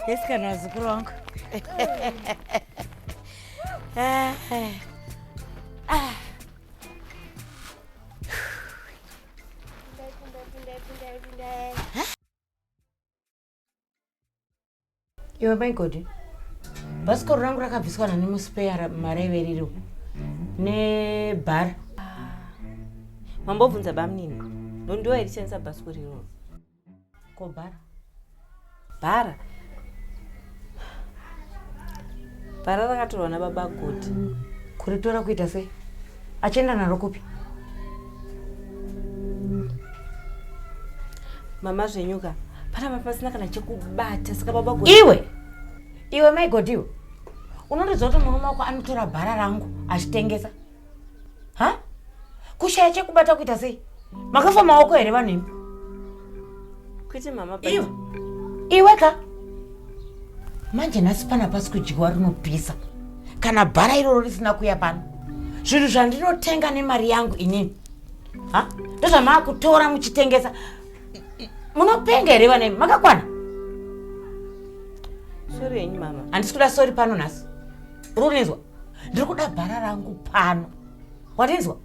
Yes kana vazukuru vangu. Ah. Iwe mai Godi, bhasikoro rangu rakabviswa nani muspeya maraive ririwo nebhara. Mambobvunza bamnini, ndondiwa irishandisa bhasikoro iroro. Ko bhara? Bhara? Bhara rakatorwa nababa Godi. Kuritora kuita sei? Achienda naro kupi? Mama zvenyuka panapa pasina kana chekubata saka baba Godi. Iwe! Iwe mai Godi iwe. Unondiudza kuti murume wako anotora bhara rangu achitengesa? Ha? Kushaya chekubata kuita sei? Makafa maoko here vanhu imi? Kwete mama. Iwe. Iwe ka. Manje nhasi pana pasi kudyiwa rinopisa. Kana bhara iroro risina kuya pano. Zvinhu zvandinotenga nemari yangu inini. Ha? Ndozvamaakutora muchitengesa. Munopenga here vana imi? Makakwana? Sorry henyu mama. Handisi kuda sorry pano nhasi. Uri kuninzwa? Ndiri kuda bhara rangu pano. Watinzwa?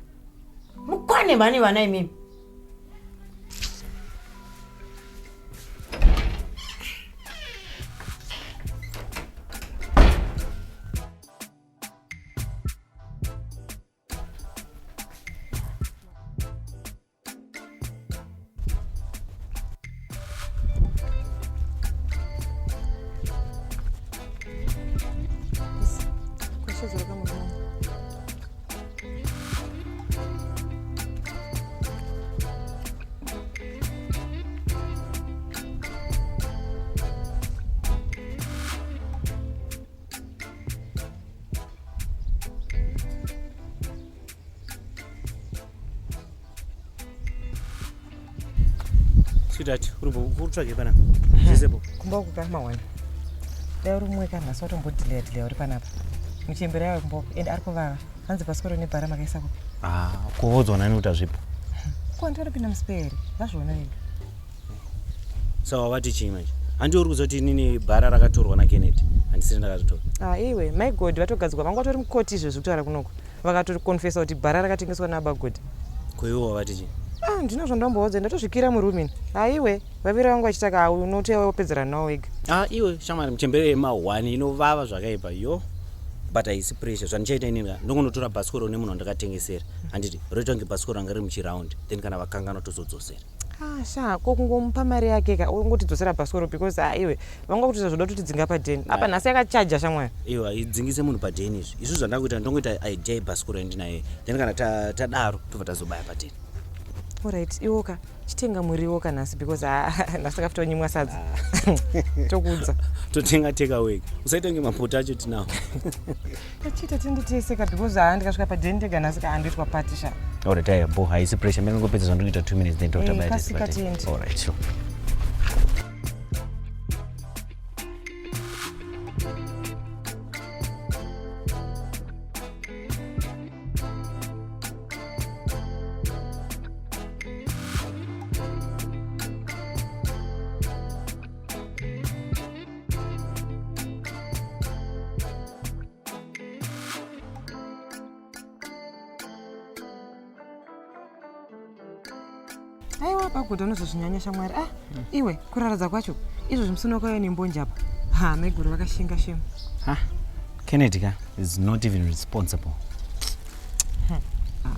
Mukwane mhani vana imimi. Sweetheart, uri kutsvage panapa? Zvisepo. Kumba uku kama wani. Dai uri mumwe kanhasi watombodhileya dhileya uri panapa. Muchembere yawe kumba uku and ari kuvava. Hanzi bhasikoro nebhara makaisa kupi? Ah, kuvodzwa nani kuti hazvipo? Ko ndinopinda musipere here? Vazviona vega. Sawa vati chii manje? Handi uri kuziva kuti inini bhara rakatorwa naKennedy. Handisiri ndakaritora. Ah iwe, my God vatogadzwa vanga vatori mukoti izvezvi kutaura kunoku. Vakatokonfesa kuti bhara rakatengeswa naBaGod. Ko iwe wavati chii? Ah ndina zvandamboudza ndatozvikira muroom ini. Ah iwe, vaviri vangu vachitaka ah unotouya wopedzerana nawo wega. Ah iwe shamwari muchembere yema one inovava zvakaipa yo. But haisi pressure zvandichaita inini ka ndongonotora bhasikoro nemunhu wandakatengesera handiti roita kunge bhasikoro ranga riri muchiround then kana vakanganwa tozodzosera. Ah sha ko kungomupa mari yake ka ongotidzosera bhasikoro because ah iwe vanga kutoita zvoda kutidzinga padheni apa nhasi yakachaja shamwari. Iwe haidzingise munhu padheni izvi isu zvandakuita ndongoita idea yebhasikoro yandinayo then kana tadaro tobva tazobaya padheni. Alright iwoka chitenga muriwo ka nhasi because ah nhasi takafuta kunyimwa sadza. Tokuudza. Totenga take away. Usaita kunge mapoto acho tinawo. Tachiita tindi tese ka because haa ndikasvika padheni ndega nhasi ka handoitwa party sha. Alright aya bo haisi pressure mimi ngopedza zvandikuita 2 minutes then totabaya eh, tese. Kasika tindi. Alright sure. Aiwa pagoda unozozvinyanya shamwari. Ah, iwe kuraradza kwacho izvozvi musina wakauya nembonje apa. Ha, maiguru vakashinga shemu. Ha, Kennedy ka is not even responsible.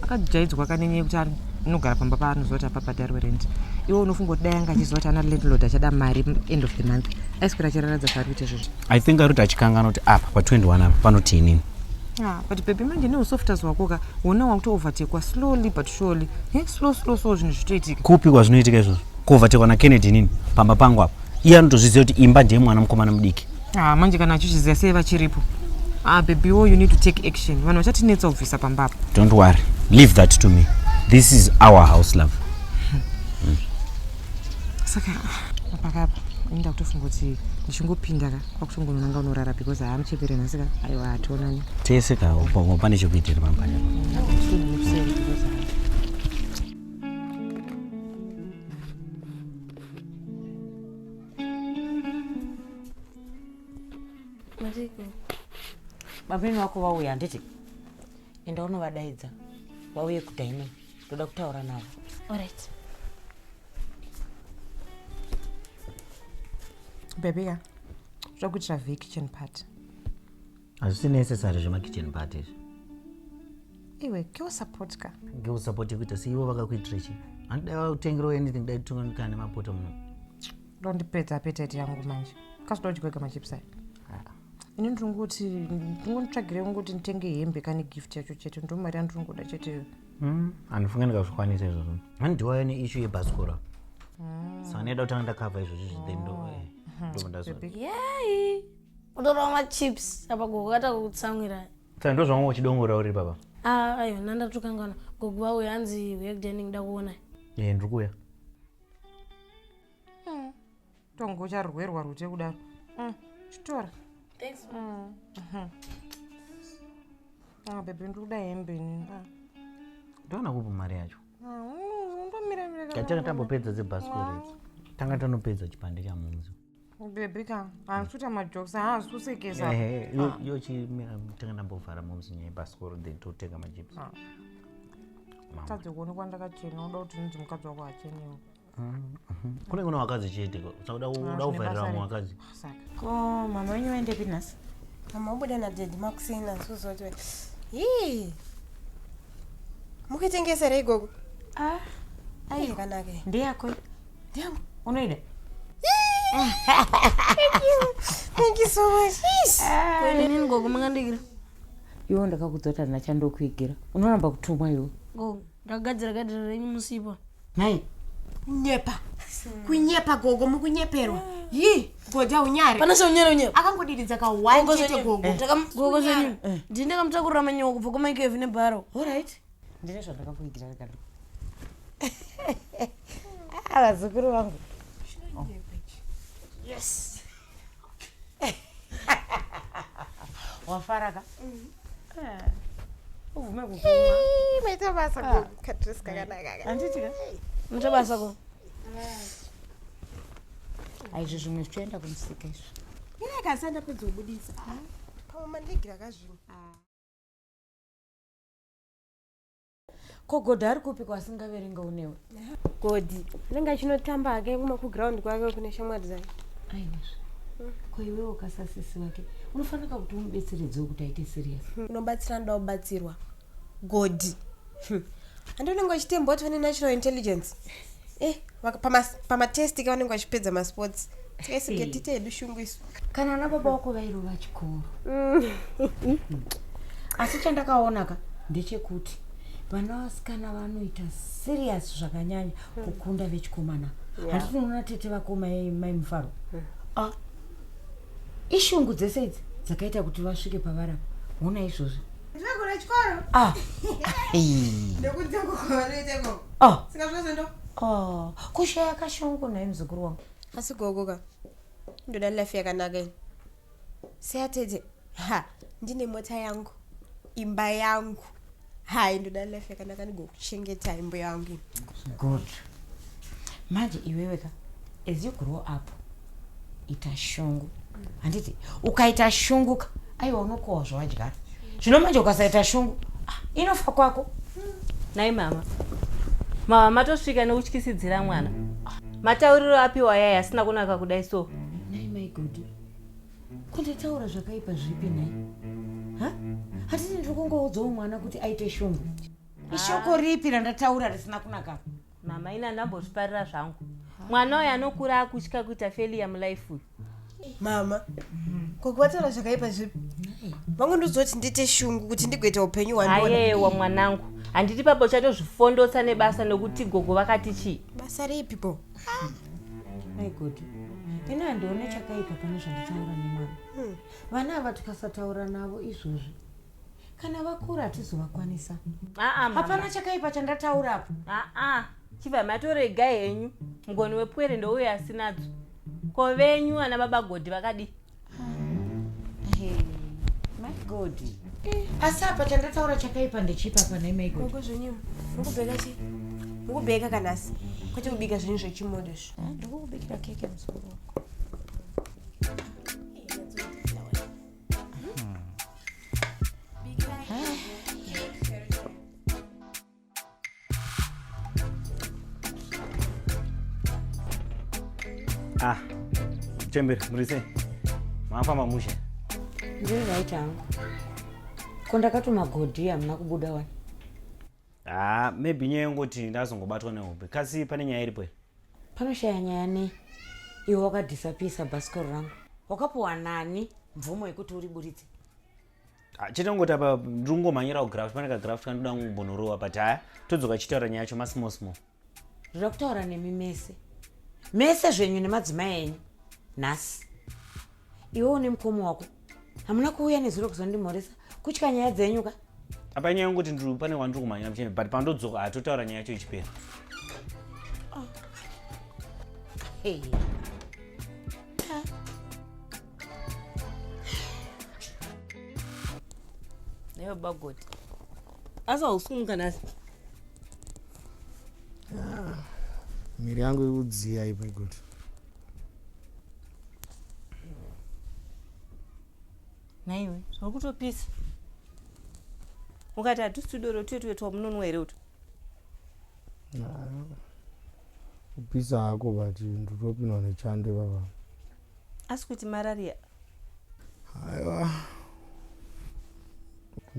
Akajaidzwa kanenye yekuti anogara pamba paanoziva kuti apabhadharwe rent. Iwe unofunga kuti dai anga achiziva kuti ana landlord achada mari end of the month. Aiswera achiraradza zvaari kuita izvozvi. I think ari kuti achikanganwa kuti apa pa 21 apa panoti inini. Ah, but baby manje neusofters wako ka wona wakuto overtakwa slowly but surely. Eh, slow slow slow zvinhu zvitoitika. Kupi kwazvinoitika izvozvo? Kuovertakwa naKennedy inini pamba pangu apa. Iye anotozviziva kuti imba ndiye mwana mukomana mudiki. Ah, manje kana achizviziva sei vachiripo? Ah, baby wo you need to take action. Vanhu vachatinetsa kubvisa pamba apa. Don't worry. Leave that to me. This is our house love. Saka apa kapa ini ndakutofunga kuti ndichingopinda ka kwakutongononanga unorara because haamuchepere nhasi ka aiwa hationani. Tese ka pane chekuitira pamba apa. Nekuseri because Matiko. Bamini wako vauya handiti? Enda unovadaidza vauye kudining, ndoda kutaura navo. Alright. Baby ka, toda kuitira vhiki kitchen party. Hazvisi necessary zvemakitchen party izvi. Iwe, give support ka. Ngeusapoti kuita seivo vakakuitira chii? Handidai vakutengerewo anything, dai tungana nemapoto muno. Ndondipedza appetite yangu manje. Kasida kudyega machips aya. Ini ndinongoti ndingonitsvagire kungoti nditenge hembe kane gift yacho chete, ndo mari yandinongoda chete. Handifunge ndikazvikwanisa izvozvo. Handiwaya neissue yebhasikoro, saka ndinoda kutanga ndakavha izvozvo izvi, then ndobva ndazo. Yai. Utorawo machips apa gogo kataka kutsamwira. Saka ndo zvanga uchidongora uri baba? Ah, aiwa, nandatokanganwa. Gogo vauya, hanzi uya kudining, ndakuona. E, ndiri kuuya. Tongo ucharwerwa rute kudaro. Chitora. Thanks. Ah, baby, ndiri kuda hembe ini. Ah. Ndoona kupi mari yacho? Ah, undomira mira. Tanga tambopedza dzebhasikoro idzi, tanga tanopedza chipande chamunzi. Baby ka, handisi kuita majokes, haasi kusekesa. Yo chimira, tanga ndambovhara momzi nyaya yebhasikoro, then totenga machips. Ah. Tadze kuonekwa ndakachena, uda kuti ndinzi mukadzi wako hachenewo. Kune kuna vakadzi chete, saka uda Ah, uda zvine kuvharira basa vamwe rei? vakadzi. Saka. Ko mama wenyu vaendepi nhasi? Mama ubuda nadaddy makuseni suzoti. Hii. Mukuitengesa here igogo? Ah, Ai, yakanaka iyi. ndeyako. Ndiyangu. Unoida? Thank you so much. Yes. Inini gogo makandikira. Iwe, ndakakudza kuti handina chandokuigira, unoramba kutumwa iwe. Gogo, ndakagadzira gadzira renyu musipo. Nhai? Kunyepa. Kunyepa gogo, mukunyeperwa. Yi, goja unyare. Pana seunyere unyepa. Akangodiridza ka one chete gogo. Gogo zvenyu. Ndini ndakamutakurira manyowa kubva kumaikevi nebharo. Alright, ndine zvandakakuigira rikano. Ah, vazukuru vangu. Yes. Wafara ka? Ubvume kukumwa. Ii, maita basa gogo. Kadress kakanaka. Handiti ka? Muita basa gogo. Aizvo zvimwe zvichoenda kumusika izvo. Ine kasi andapedza kubudisa. Pamwe mandigira kazvimwe. Ko Godhi ari kupi kwasingaverenga unewe? Godi anenge achinotamba hake kuma kuground kwake kune shamwari dzake. Aiwazve, ko iwewo kasasisi vake unofanira kuti umubetseredzewo kuti aite serious. Unobatsira anoda kubatsirwa. Godi. Handi unenge uchitemba kuti vane natural intelligence. Pamatest ke vanenge vachipedza masports. Tikaisuke tite hedu shungu isu. Kana ana baba vako vairova chikoro. Asi chandakaona ka ndechekuti vana vasikana vanoita serious zvakanyanya kukunda vechikomana. Handiti unoona tete vako mai Mufaro? Ah, ishungu dzese idzi dzakaita kuti vasvike pavarapa, ona izvozvi. Ndinogona chikoro. Ah. Ndokudza kwavanoita ikoko. Ah. Saka zvose ndo. Ah, kushaya kashungu naye muzukuru wangu. Asi gogo ka, ndoda life yakanaka ini. Seyatete, ha, ndine mota yangu, imba yangu. Hai, ndoda life yakanaka ndigokuchengeta imbo yangu ini. Good. Manje iwewe ka, as you grow up, ita shungu, handiti? Ukaita shungu ka, aiwa, unokohwa zvawadyara. Zvino manje ukasaita shungu, ah, inofa kwako. Nai mama, mama matosvika nekutyisidzira mwana. Matauriro apiwa yaya asina kunaka kudai so. Nai mai Godi, kunditaura zvakaipa zvipi nai? Ha, hatiti ndiri kungoudzawo mwana kuti aite shungu? Ishoko ripi randataura risina kunaka? Mama, ina ndambozviparira zvangu. Mwana uyu anokura akutya kuita failure mulife uyu. Mama, gogo vataura zvakaipa zvipi? Vangondozoti ndiite shungu kuti ndigoita upenyu hwandoda. Ayewa mwanangu, handiti papa uchatozvifondotsa nebasa nekuti gogo vakati chii? Basa ripi po? Mai Godi, ini handione chakaipa pane zvanditaura nemwana. Vana ava tikasataura navo izvozvi, kana vakura hatizovakwanisa. Aa mama. Hapana chakaipa chandataurapo. Aa, chibva matorega henyu. Mugoni wepwere ndouyo asinadzo. Ko venyu ana baba Godhi vakadii? My God, asi apa chandataura chakaipa ndechipi apa nhai mai Godi? Gogo zvenyu, mukubheka chi? Mukubheka kanasi. Kwete kubika zvinhu zvechimodo izvi. Ndikukubikira keke, muzukuru wangu. Ah, chembere, muri sei? Mafamba mushe. Ndiri right hangu. Ko ndakatuma godhi hamuna kubuda wani. Ah, maybe nyaya yongoti ndazongobatwa nehope. Kasi pane nyaya iripo here? Panoshaya nyaya nei? Iwe wakadhisapisa bhasikoro rangu. Wakapuwa nani mvumo yekuti uriburitse? Ah, chete kungoti apa ndiri kungomhanyira kugraft pane kagraft kandoda kumbonorowa but haya todzoka chitaura nyaya yacho masmall small. Ndoda kutaura nemi mese mese zvenyu nemadzimai enyu nhasi. Iwe une mukoma wako hamuna kuuya nezuro kuzondimhoresa kutya nyaya dzenyu ka? Apa nyaya yongoti ndiri pane wandiri kumhanyira muchene but pandodzoka hatotaura nyaya yacho ichipera. Oh. Hey. Nayo bagoti. Asi hausi kumuka nhasi? Ah, miri yangu ikudziya ipa igoti. Nhaiwe, zviri kutopisa. Ukati hatusi tudoro tuye tuye twamunonwa here utu? Kupisa hako but ndotopindwa nechando ipapa. Asi kuti mararia? Aiwa.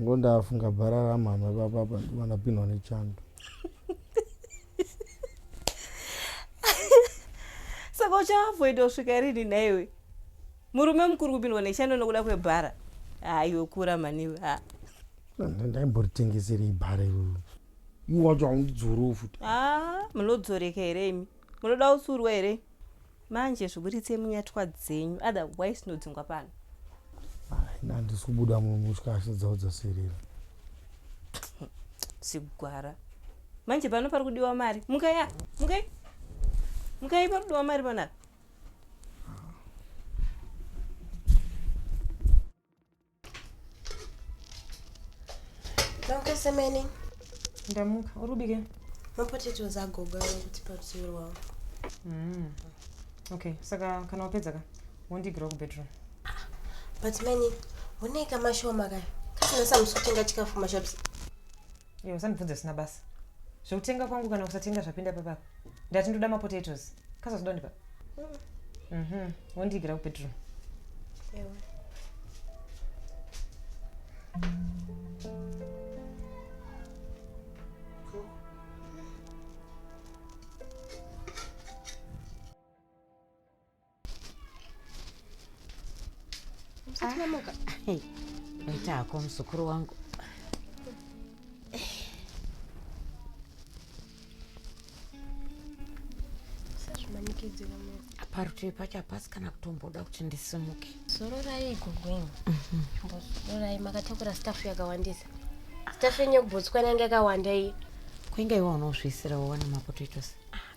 Ngondafunga bhara ramama ipapa apa ndibva ndapindwa nechando. Saka uchaavoida kusvika rini nhaiwe? Murume mukuru kupindwa nechando nokuda kwebhara? Haiwe kura mhaniwe. Ha. Ndaimboritengeserei bhara iroro? Iwe wacho haundidzoriwo futi. Ah, munodzoreka here imi? Munoda kutsiurwa here? Manje zviburitse munyatwa dzenyu otherwise tinodzingwa pano. Ini handisi kubuda mumusha hasha dzavo dzaserera. Zigwara. Manje pano pari kudiwa mari. Mukai ah, mukai. Mukai pari kudiwa mari panapa. Mamuka semene. Ndamuka. Uri kubike? Mapotatoes agogo kuti paruzivo rwavo. Okay, saka kana wapedza ka wondiigira kubedroom. But mani, honeka mashoma kaya. Kasi nhasi hamusi kutenga chikafu mashops. Iwe usandibvunze zvisina basa. Zvekutenga kwangu kana kusatenga zvapinda papapa. Ndati ndoda mapotatoes. Kasi wazoda kundipa? Wondiigira kubedroom. Ewe. Musati mamuka. Hey, waita hako muzukuru wangu. Usazvimanikidzira munhu. Parutivi pacho hapasi kana kutomboda kuti ndisimuke. Zororai gogo imi. Mbozororai makatakura staff yakawandisa. Staff yenyu yekuBotswana yanga yakawanda iyi. Kuinga iwe unozviisira wawana mapotatoes.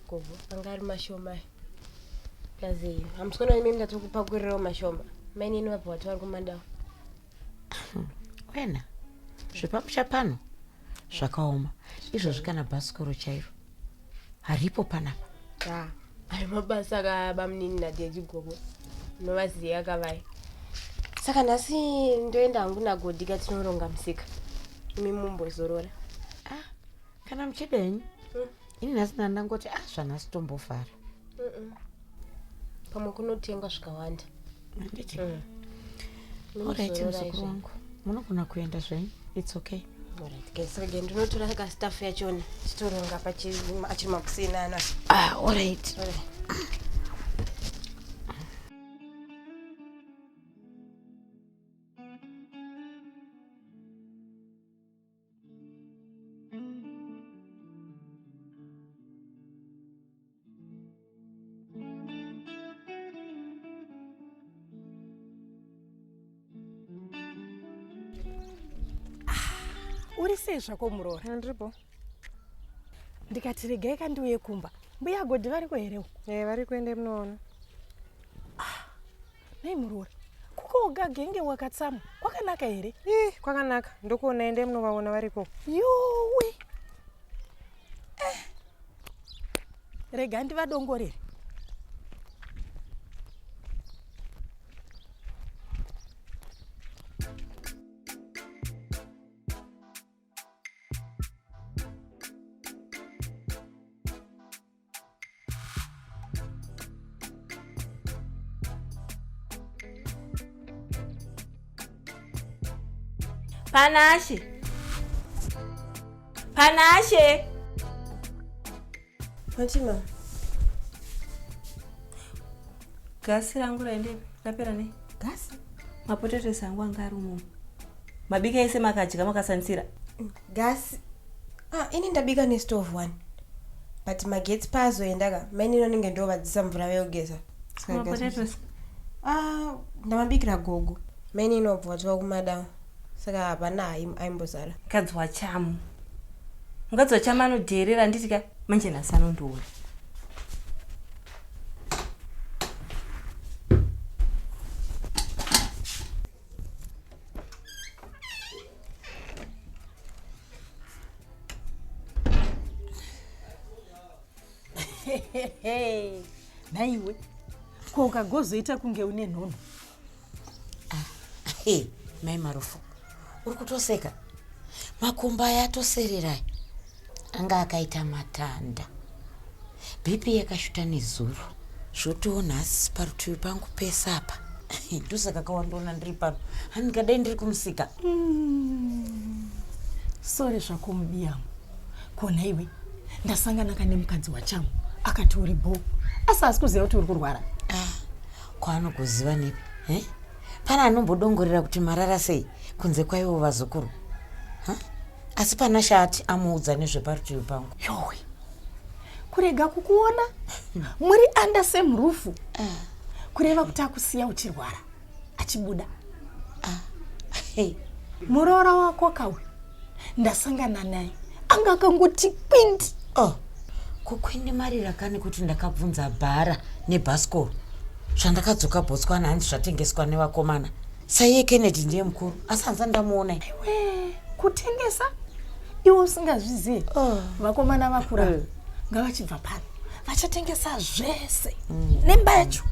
Gogo anga ari mashoma. Plus hamusi kuona imi ndatokupakurirawo mashoma. Mainini vabva vati vari kumadawo. Wena, zvepamusha pano zvakaoma. Izvozvi kana bhasikoro chairo haripo panapa. Ah, ayo mabasa ka bamunini nadaddy gogo. Unovaziva kavaya. Saka nhasi ndoenda hangu naGodhi katinoronga musika. Imi mumbozorora. Ah, kana muchida henyu. Ini nhasi ndangoti ah zvanhasi tombofara. Pamwe kunotengwa zvakawanda. Handiti? Alright, muzukuru wangu. Munogona kuenda zvenyu. It's okay. Alright, guys. Saka ndinotora ka staff yachona. Titoronga pachi achiri makuseni ano. Ah, alright. Alright. Uri sei zvako muroora? Ndiripo. Ndikati regai kandiuye kumba. Mbuya Godhi variko here uko? Vari kuende munoona. Nei muroora? Kukoga genge wakatsamwa. Kwakanaka here? Ih, kwakanaka. Ndokuona ende munovaona variko. Yowe. Rega ndivadongorere. Panashe, Panashe. Fatima. Gasi rangu raendepi? Rapera nei? Gasi? Mapotatos angu anga ari umomo. Mabika ese makadya makasanisira. Gasi. Ah, ini ndabika nestove one. But magetsi paazoenda ka, mainini vanenge ndovadzisa mvura veyogeza. Saka gasi. Mapotatos. Ah, ndamabikira gogo. Mainini wabva watova kumadawo. Saka hapana aimbozara. Mukadzi waChamu. Mukadzi waChamu anodheerera handiti ka? Manje nhasi anondiona. Nhaiwe, ko ukagozoita kunge une nhonho? Hey, mai Marufu, uri kutoseka. Makumbo aya atoserera anga akaita matanda. BP yakashuta nezuro. Zvotiwo nhasi parutivi pangu pese apa. Ndosaka kawandiona ndiri pano. Handingadai ndiri kumusika. Sori zvako mubiyangu. Ko nhaiwe, ndasangana ka nemukadzi waChamu akati uri bho. Asi haasi kuziva kuti uri kurwara. Ah, kwaanokuziva nepi? Eh? Pane anombodongorera kuti marara sei kunze kwaivo vazukuru? Huh? Asi pana shati amuudza nezveparutivi pangu. Yowe. Kurega kukuona muri under same roof. Kureva kuti akusiya uchirwara achibuda. Hey. Muroora wako kauyu ndasangana naye anga akangoti kwindi. Oh, kukwindimarira kani kuti ndakabvunza bhara nebhasikoro zvandakadzoka Botswana hanzi zvatengeswa nevakomana. Saiye Kennedy ndiye mukuru asi hanzi ndamuona. Iwe kutengesa iwe usingazvizivi. Vakomana vakura ngavachibva pano vachatengesa zvese nemba yacho.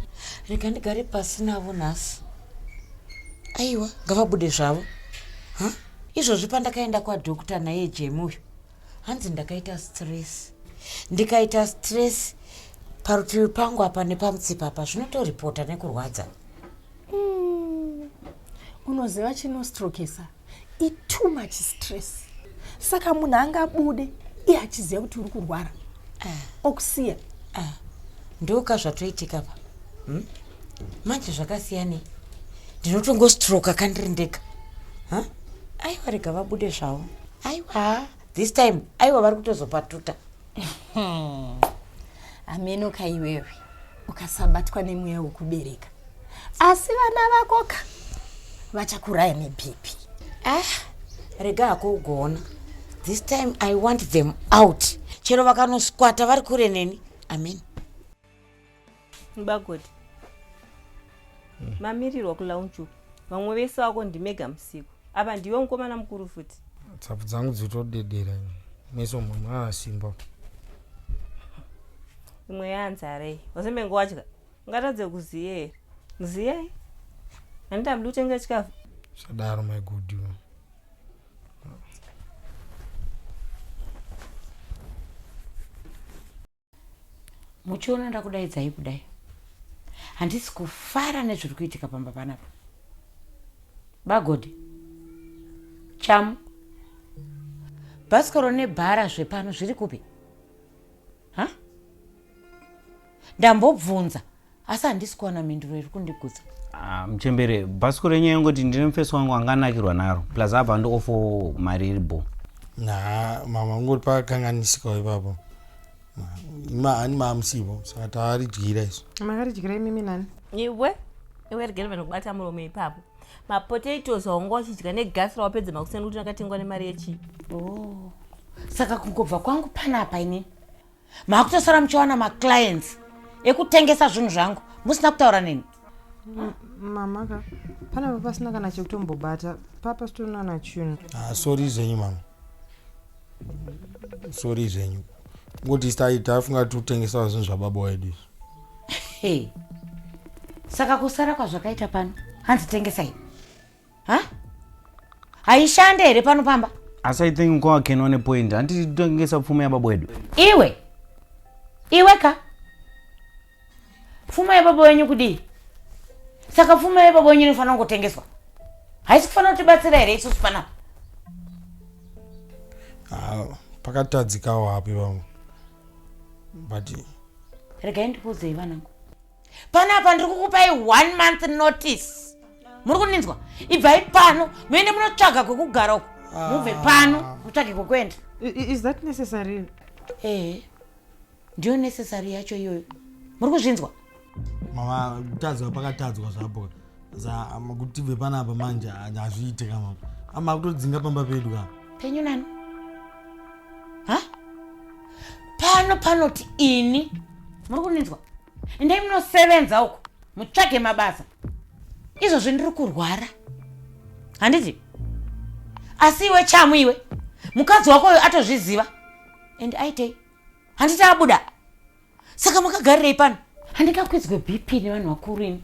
Rega ndigare pasi navo nhasi. Aiwa, ngavabude zvavo. Ha? Izvozvi pandakaenda kwadhokta naiye Jemi uyu hanzi ndakaita stress. Ndikaita stress parutivi pangu apa nepamutsipa apa zvinotoripota nekurwadza. Unoziva chinostrokesa itoo much stress. Saka munhu angabude iye achiziva kuti uri kurwara okusiya. Ndoka zvatoitika pa. Manje zvakasiyanei? Ndinotongostroka kandiri ndega. Ha? Aiwa rega vabude zvavo. Aiwa, this time aiwa vari kutozopatuta. Hameno kaiwewe ukasabatwa nemweya wekubereka. Asi vana vako ka vachakuraya neBP. Ah, rega hako ugoona. This time I want them out. Chero vakanosquata vari kure neni. Amen. Bagoti. Mamirirwa kulaunch uku. Vamwe vese vako ndimega musiku. Apa ndiwe mukomana mukuru futi. Tsapfu dzangu dzitodedera. Meso mama asimba. Imwe yanzarei. Wasembe wadya. Ungatadze kuziya here? Muziyai? Handiti hamudi kutenga chikafu? Sadaro my good you. Muchiona ndakudaidzai kudai. Handisi kufara nezviri kuitika pamba panapa. Bagodi. Chamu. Bhasikoro nebhara zvepano zviri kupi? Ha? Ndambobvunza asi handisi kuwana mhinduro iri kundigutsa. Ah, muchembere, bhasikoro renyu yangoti ndine mufesi wangu anganakirwa naro plus abva andiofo mari iri bho. Na mama ungori pakakanganisikawo ipapo. Ani maamusipo saka taaridyira isu. Makaridyira imimi nani? Iwe, iwe regera vanhu kubata muromo ipapo. Mapotatoes aunga uchidya negasi rawapedza makuseni kuti akatengwa nemari yechii? Oh. Saka kungobva kwangu panapa inini makutosara muchiwana maclients ekutengesa zvinhu zvangu musina kutaura neni. Mama ka panapa pasina kana chekutombobata papa sitorina chinhu. Ah, sorry zvenyu mama. Sorry zvenyu. Ngoti tafunga kutengesa zvinhu zvababa wedu izvi. Hey. Saka kusara kwazvakaita pano hanzi tengesai. Ha? Haishande here pano pamba? Asi I think mukoma Ken wane point. Handiti totengesa pfuma yababa wedu. Iwe. Iwe ka. Pfuma yababa wenyu kudii? Saka pfuma yababa wenyu inofanira kungotengeswa. Haisi kufanira kutibatsira here isusu panapa? Ah, pakatadzikawo hapo ivavo but regai ndikuudzei vanangu panapa ndiri kukupai one month notice muri kuninzwa ibvai pano muende munotsvaga kwekugara uko mubve pano mutsvage kwekuenda Is that necessary? Ehe ndiyo necessary yacho iyoyo muri kuzvinzwa mama kutadzwa pakatadzwa zvapo kuti tibve panapa manje hazviite ka mama ama kutodzinga pamba pedu ka penyu nani ha pano panoti ini muri kuninzwa endai munosevenza uko mutsvage mabasa izvozvi ndiri kurwara handiti asi iwe chamu iwe mukadzi wako uyo atozviziva and aitei handiti abuda saka makagarirei pano handingakwidzwe bp nevanhu vakuru ini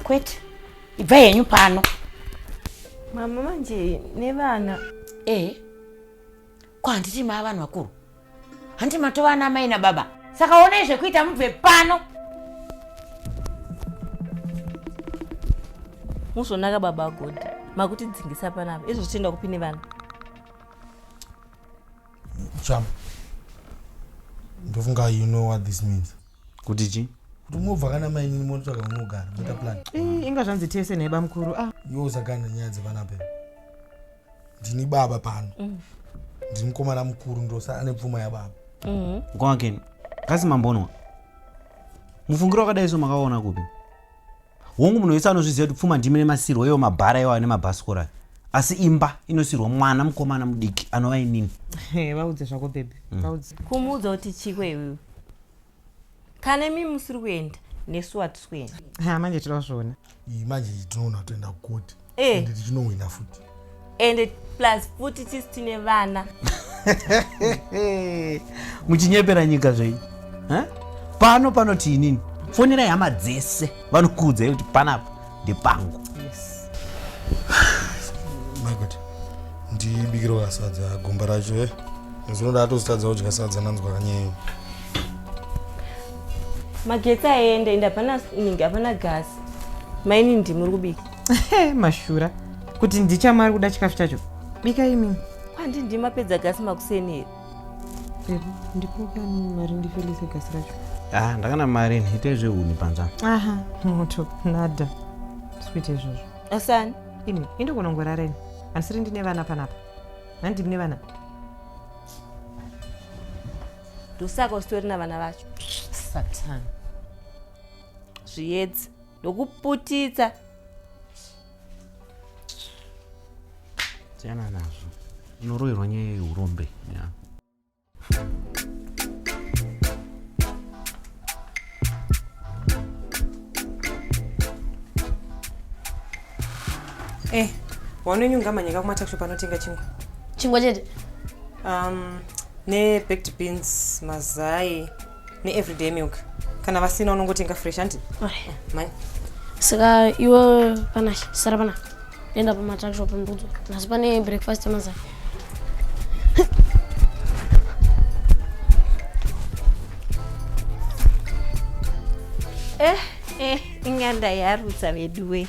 kwete ibvai henyu pano mama manje nevana ehe ko handiti maa vanhu vakuru handiti matova ana mai nababa saka onai zvekuita mubve pano muzvonaka baba agodi makutidzingisa panapa izvo zvichienda kupi nevana Cham. Ndofunga you know what this means. Kuti chi? Kuti mobva kana mainini motsvaga unogara, moita plan. Ii, inga zvanzi tese nhai bamukuru. Ah. Iwe usagana nyaya dzepanapa. Ndini baba pano. Ndini mukomana mukuru ndosa ane pfuma yababa. Mukoma Ken, kasi mambonwa. Mufungiro wakadai so makaona kupi? Hongu munhu wese anozviziva kuti pfuma ndimi nemasirwo iwo mabhara iwayo nemabhasikoro ayo. Asi imba inosirwa mwana mukomana mudiki anova inini. Vaudze zvako baby. Vaudze. Kumuudza kuti chiko iwewe. Kana imi musiri kuenda nesu hatisi kuenda. Ha manje tinoda kuzviona. Iyi manje tinoona kutoenda kukoti. Eh. Ende tichinohwina futi. Ende plus futi tisi tine vana. Muchinyepera nyika zvenyu. Eh? Pano panoti inini. Fonerai hama dzese vanokuudzai kuti panapa ndepangu. Yes. My God. Ndibikirwa kasadza gomba racho eh. Ndinoda atozotadza kudya sadza nanzwa kanyeyo. Magetsi aenda ende hapana ningi hapana gasi. Maini ndimi muri kubika. Mashura. Kuti ndichamari kuda chikafu chacho. Bika imi. Kwandi ndimi mapedza gasi makuseni here? Baby, ndipe mari ndifelise gasi racho. Ah, ndakana mari itai zvehuni panza. Aha, moto, nada. Sweet izvozvo. Asani. Imi, indokunongorara ini. Handisiri ndine vana panapa. Handimi nevana. Ndosaka usitori navana vacho. Satan. Zviedzi. Ndokuputitsa. Siyana nazvo. Unoroerwa nyaya yeurombe. Yeah. Eh, wanonyunga manyika kumatakisho panotenga chingwa. Chingwa chete? Ne baked beans, mazai, ne everyday milk. Kana vasina unongotenga fresh hanti? Mani. Saka iwe panashe, sara pana. Enda pamatakisho pambudzo. Nhasi pane breakfast yemazai. Eh, eh, inganda yarutsa veduwe.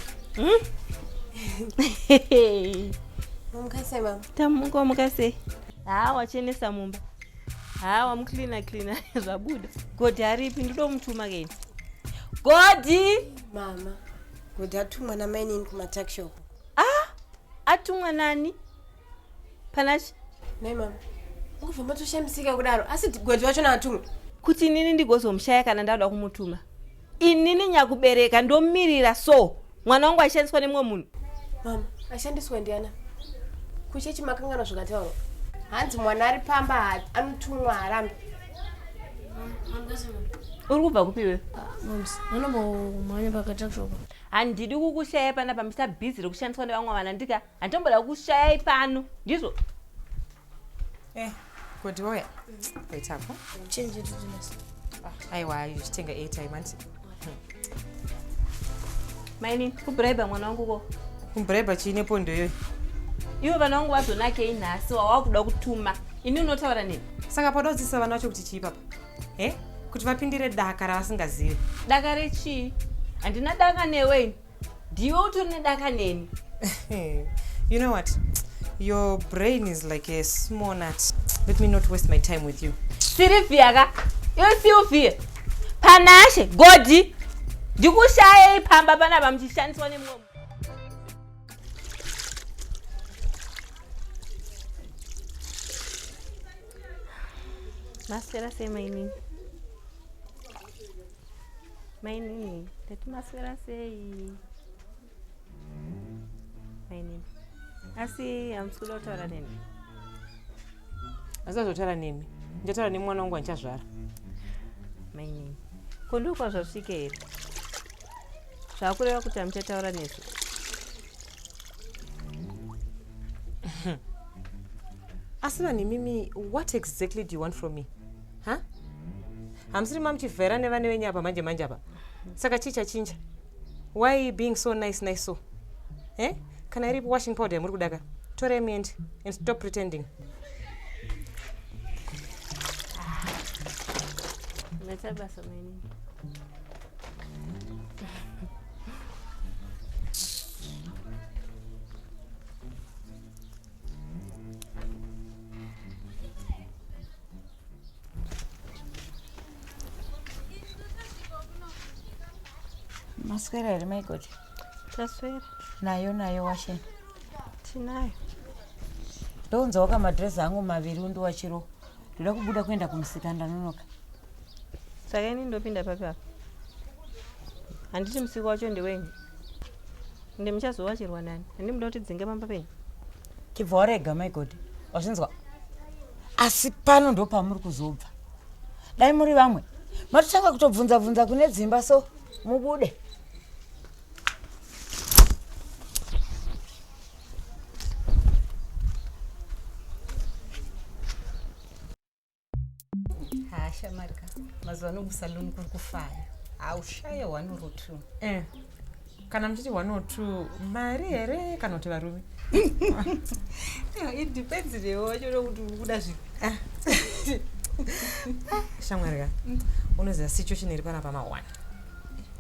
Mamuka sei mama? Tamuka muka sei? Haa wachenesa mumba. Haa wamucleaner cleaner zvabuda. Godi aripi ndodomutuma keni. Godi! Mama, Godi atumwa namainini kumatakishop. Ah, atumwa nani? Panachi? Nai mama. Mukubva matoshamisika kudaro asi Godi wacho naatumwa. Kuti inini ndigozomushaya kana ndada kumutuma. Inini nyakubereka ndomirira so mwana wangu aishandiswa nemumwe munhu. Mama, ashandiswa ndiana? Kuchechi makangano zvakataurwa. Hanzi mwana ari pamba anotumwa harambi. Uri kubva kupi iwewe? Moms, ndinombomhanya pakatakshop. Handidi kukushaya panapa Mr. Busy rekushandiswa nevamwe vana ndika. Handitomboda kukushayai pano. Ndizvo? Eh, Godi wauya. Waitako. Change it to this. Aiwa, uchitenga airtime anti. Maini, kubribe mwana wangu ko. Kubribe chii nepondo iyoyo? Ivo vana vangu vazonakei nhasi wawakuda kutuma. Ini unotaura neni. Saka pada kudzidzisa vana vacho kuti chii papa? Eh? Kuti vapindire daka ravasingazivi. Daka rechii? Handina daka newe ini. Ndiwe utori nedaka neni. You know what? Your brain is like a small nut. Let me not waste my time with you. Sylvia ka. Iwe Sylvia. Panashe, Godi. Ndikushayei pamba panapa muchishandiswa nemumwe. Maswera sei mainini? Mainini, ndati maswera sei? Mainini. Asi hamusi kuda kutaura neni? Asazotaura nemi. Ndichataura nemwana wangu wandichazvara. Mainini. Ko ndiko kwazvasvika here? Zvakureva kuti hamuchataura nesu? Asi vanhu imimi, what exactly do you want from me? Huh? Hamusiri mamuchivhaira nevane venyu apa manje manje apa. Saka chii chachinja? Why being so nice nice so? Eh? Kana iri washing powder yamuri kudaka, torai muende and stop pretending. Maita basa mainini. Maswera here maigoti? Taswera. Nayo nayo washeni. Tinayo. Ndounzawo kamadhirezi angu maviri undiwachiro. Ndoda kubuda kuenda kumusika ndanonoka. Saka ini ndopinda papi apa? Handiti musika wacho ndewenyu. Ende muchazowachirwa nani? Handi muda kuti dzinge pamba penyu? Chibva warega maigoti. Wazvinzwa? Asi pano ndopamuri kuzobva. Dai muri vamwe. Matotanga kutobvunza bvunza kune dzimba so mubude. Ha shamarika mazuva ano kusalon kuri kufaya haushaye one or two eh. Kana muchiti one or two mari here kana kuti varume? It depends newe wacho nokuti uri kuda zvipi. Ah. Shamwari ka unoziva situation iri panapa ma1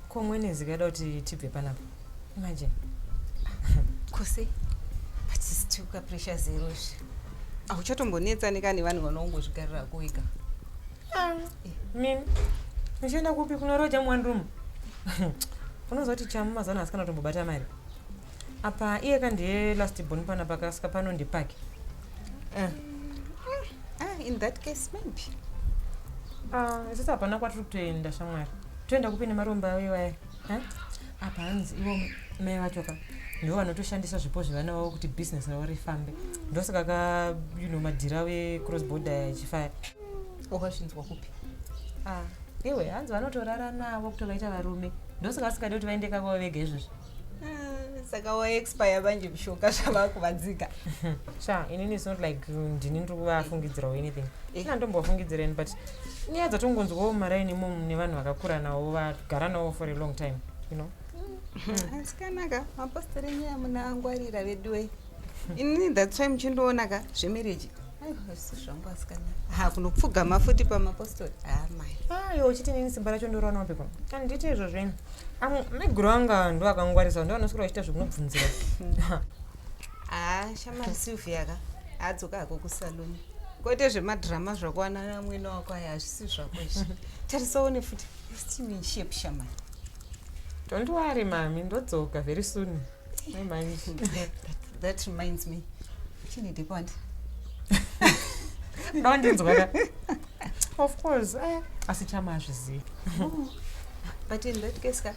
ko mwenezi kaida kuti tibve panapa imagine. Kose but still ka pressure zero zve hauchatombonetsani ka nevanhu vanongozvigarira kuwega. Mimi uchienda kupi kunoroja muone room? Unoziva kuti chamu mazuva ano asikana kutombobata mari apa iye ka ndiye last born panapa kasika pano ndepake. Eh. Ah, in that case maybe. Ah, isusu hapana kwatiri kutoenda shamwari. Toenda kupi nemaromba ayo iwaya? Eh? Apa hanzi ivo mai vacho ka ndivo vanotoshandisa zvipo zvevana vavo kuti business ravo rifambe. Ndosaka ka you know madhira ecross border achifaya. Wakazvinzwa kupi? Ah, iwe hanzi vanotorara navo kutovaita varume. Ndosaka vasingadi kuti vaende kavavo vega izvozvi. Ah, saka waexpire manje mishonga zvavakuvadzika. Sha, inini it's not like ndini ndiri kuvafungidzira or anything. Ina ndombovafungidzira but nyaya dzatongonzwawo mumaraini imomu nevanhu vakakura navo vagara navo for a long time, you know. Asikanaka mapostori enyaya munangwarira veduwe. Inini that's why muchindiona ka zvemarriage. Aiwa hazvisi zvangu asikana. Ha kunopfugama futi pamapostori. Ha mai. Ayo uchiti nini simba racho ndoriwana wapi kuno? Handiti izvozvo ini. Maiguru anga ndo akangwarisa ndo anoswera vachiita zvekunobvunzira. Ha shamari Sylvia ka adzoka hako kusaloni. Kwete zvemadhirama zvakuwana namwene wako aya hazvisi zvako izvi. Tarisaone futi. You're still in shape shamari. Don't worry mami, ndodzoka very soon. Mai manje. That reminds me. Chine depand. Ndondinzwa ka. Of course. Eh, asi chama hazvizivi. But in that case ka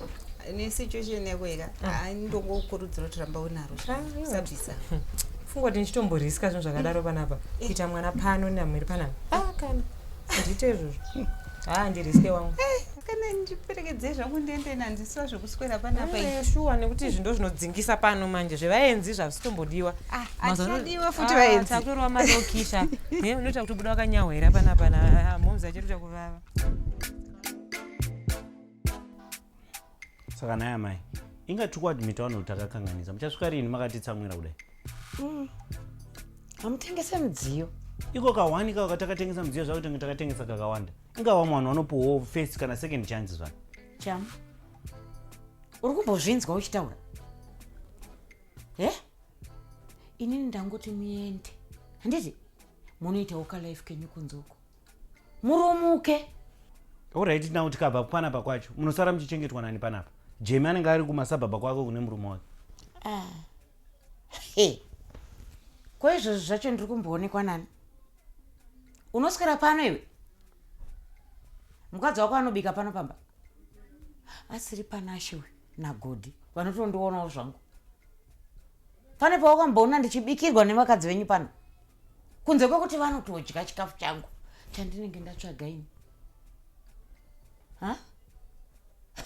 nesituation yako ika ndongokurudzira kuti ramba unaro. Ah, Usabvisa. Funga kuti ndichitomboriska zvinhu zvakadaro panapa. Kuita mwana pano namwiri panapa. Ah kana. Ndiite izvozvo. Ah ndiriske wangu. Kana ndiperekedzei zvangu ndiende nandisiwa zvekuswera panapa Eh, shuwa nekuti izvi ndo zvinodzingisa pano manje zvevaenzi zvazvitombodiwa. Hatichadiwa futi vaenzi. Takutorwa marokisha. Ne unoita kuti buda wakanyahwera panapa na momzi achiri kuvava. Saka naye amai, inga tiri kuadmita vanhu kuti takakanganisa. Muchasvika rini makatitsamwira kudai? Hamutengese mudziyo. Iko kahwani kako katakatengesa mudziyo zvakuti takatengesa kakawanda. Inga vamwe vanhu vanopuwawo first kana second chance zvano. Chamu. Uri kumbozvinzwa uchitaura? Eh? Inini ndangoti muende, handiti munoitawo kalife kenyu kunze uko, murumuke. Alright, now tikabva panapa kwacho munosara muchichengetwa nani panapa? Jemi anenge ari kumasabhabha kwake kune murume wake. Ah. He. Ko izvozvo zvacho ndiri kumboonekwa nani? Unoswera pano iwe? Mukadzi wako anobika pano pamba? Asiri Panashe uyu naGodhi vanotondionawo zvangu. Pane pawakamboona ndichibikirwa nevakadzi venyu pano? Kunze kwekuti vanotodya chikafu changu chandinenge ndatsvaga ini. Ha?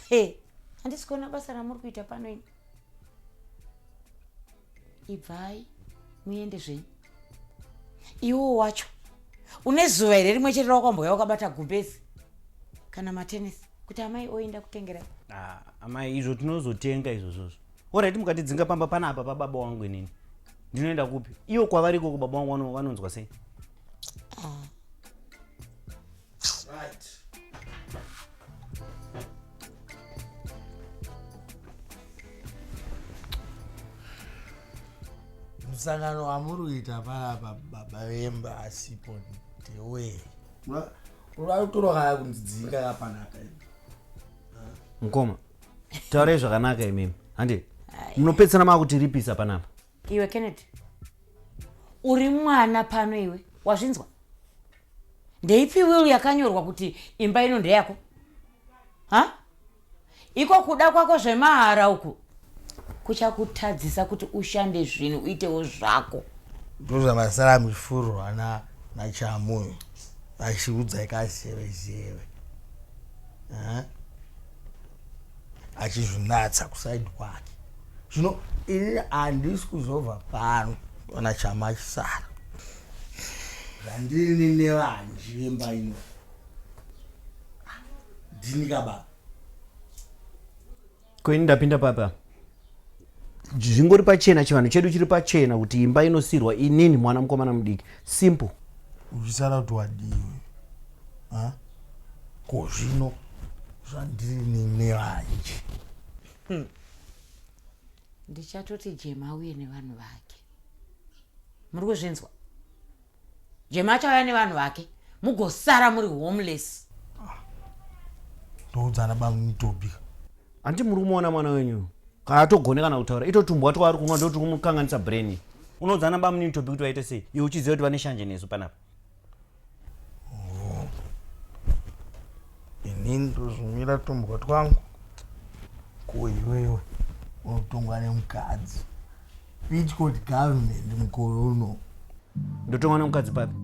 He, handisi kuona basa ramuri kuita pano ini. Ibvai muende zvenyu. Iwo wacho une zuva here rimwe chete rawakamboya wakabata gumbezi kana matenesi kuti amai oenda kutengera? Ah, amai, izvo tinozotenga izvozvozvo. Orit, mukatidzinga pamba panapa pababa wangu, inini ndinoenda kupi? Iwo kwavari ikoko baba wangu vanonzwa sei? Ah. Right. Musangano wamuri kuita panapa baba vemba asipo ndewei? Uri kutorwa kaya kundidzinga kapanapa. Mukoma, taurai zvakanaka imimi, handi munopedzisana makutiripisa panapa. Iwe Kennedy, uri mwana pano iwe, wazvinzwa? Ndeipi will yakanyorwa kuti imba ino ndeyako? Ha, iko kuda kwako zvemahara uku kuchakutadzisa kuti ushande zvinhu uitewo zvako. Ndozvamasara muchifurwa nachamuyo achiudza kazeve achizvinatsa kusaidi kwake. Zvino ini handisi kuzobva pano ona chama achisara zvandini nevanji vemba ino. Ndini kababa. Ko ini ndapinda papa? Zvingori pachena, chivanhu chedu chiri pachena kuti imba inosirwa inini mwana mukomana mudiki, simple. Uchisara kuti wadiwe ha? Ko zvino zvandiri nevanji. Ndichatoti Jema auye nevanhu vake. Muri kuzvinzwa? Jema achauya nevanhu vake, mugosara muri homeless. Ndoudzana bamunitobika. Hanti muri kumuona mwana wenyu haatogone kana kutaura, itotumbwa twaari kunwa ndoti kumukanganisa brain. Unoudzana bamunitobi kuti vaite sei iwe uchiziva kuti vane shanje nesu panapa? Inini ndozvimwira tumbwa twangu, ko iwewe unotongwa nemukadzi. Pitchcourt government mukore uno. Ndotongwa nemukadzi papi?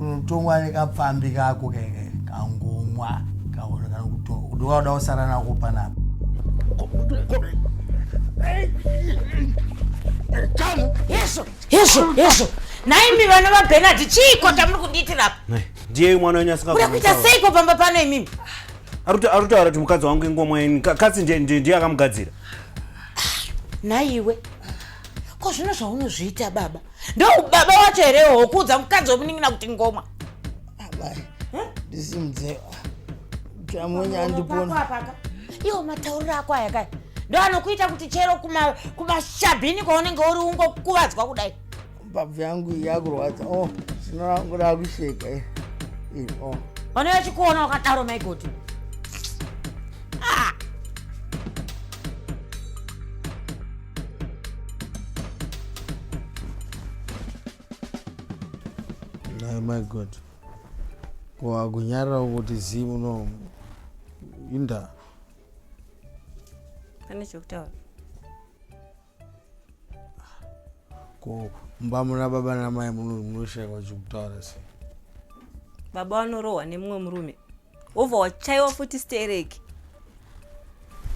Unotongwa nekapfambi kako keke kangomwa kaona kana kutonga ndokauda kusara nako panapa. Hezvo, hezvo, hezvo. Nhaimi vana vaBhenadhi, chiiko chamuri kundiitira apa? Ndiye mwana wenyu asingagoni Kuda kuita kutaura. seiko pamba pano imimi? Ari kutaura kuti mukadzi wangu ingomwa ini. Katsi ndiye akamugadzira. Nhaiwe, ko zvino zvaunozviita baba ndo baba wacho here wokuudza mukadzi wemunin'ina kuti ngomwa? Amai, ndisimudze chamunya andipona. Iwo matauriro ako aya kaya ndo anokuita kuti chero kumashabhini kwaunenge uri ungokuvadzwa kudai. Mbabvu yangu yakurwadza. Oh, zino rangu rakusheka iri. Iri, oh. Vane vachikuona wakadaro maigoti. Ah! Naye my God. Ko akunyarira kuti zii muno inda. Pane chekutaura. Ko mumba muna baba namai muno munoshaiwa chekutaura sei? Baba vanorohwa nemumwe murume wobva wachaiwa futi stereki.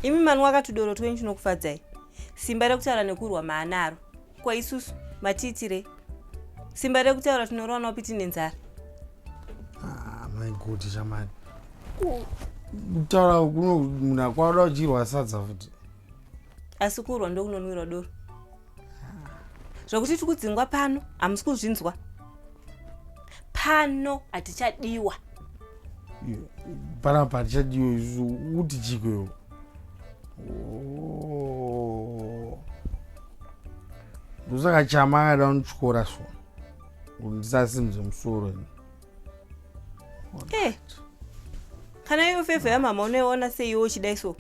Imi manwa katudoro twenyu tunokufadzai. Simba rekutaura nekurwa maanaro. Ko isusu matiitirei? Simba rekutaura tinorowa nawo piti nenzara. Ah, my God, shamani. Kutaura kuno munhu akwada uchirwa sadza futi. Asi kurwa ndokunonwirwa doro. Zvokuti tikudzingwa pano hamusi kuzvinzwa. Pano hatichadiwa. Panapa hatichadiwa isu kuti chiko iwo. Oh. Ndosaka chama akada kundityora so kuti ndisasimudze musoro ini. Eh. Kana iyo fevha yamama unoiona sei iwe uchidai so?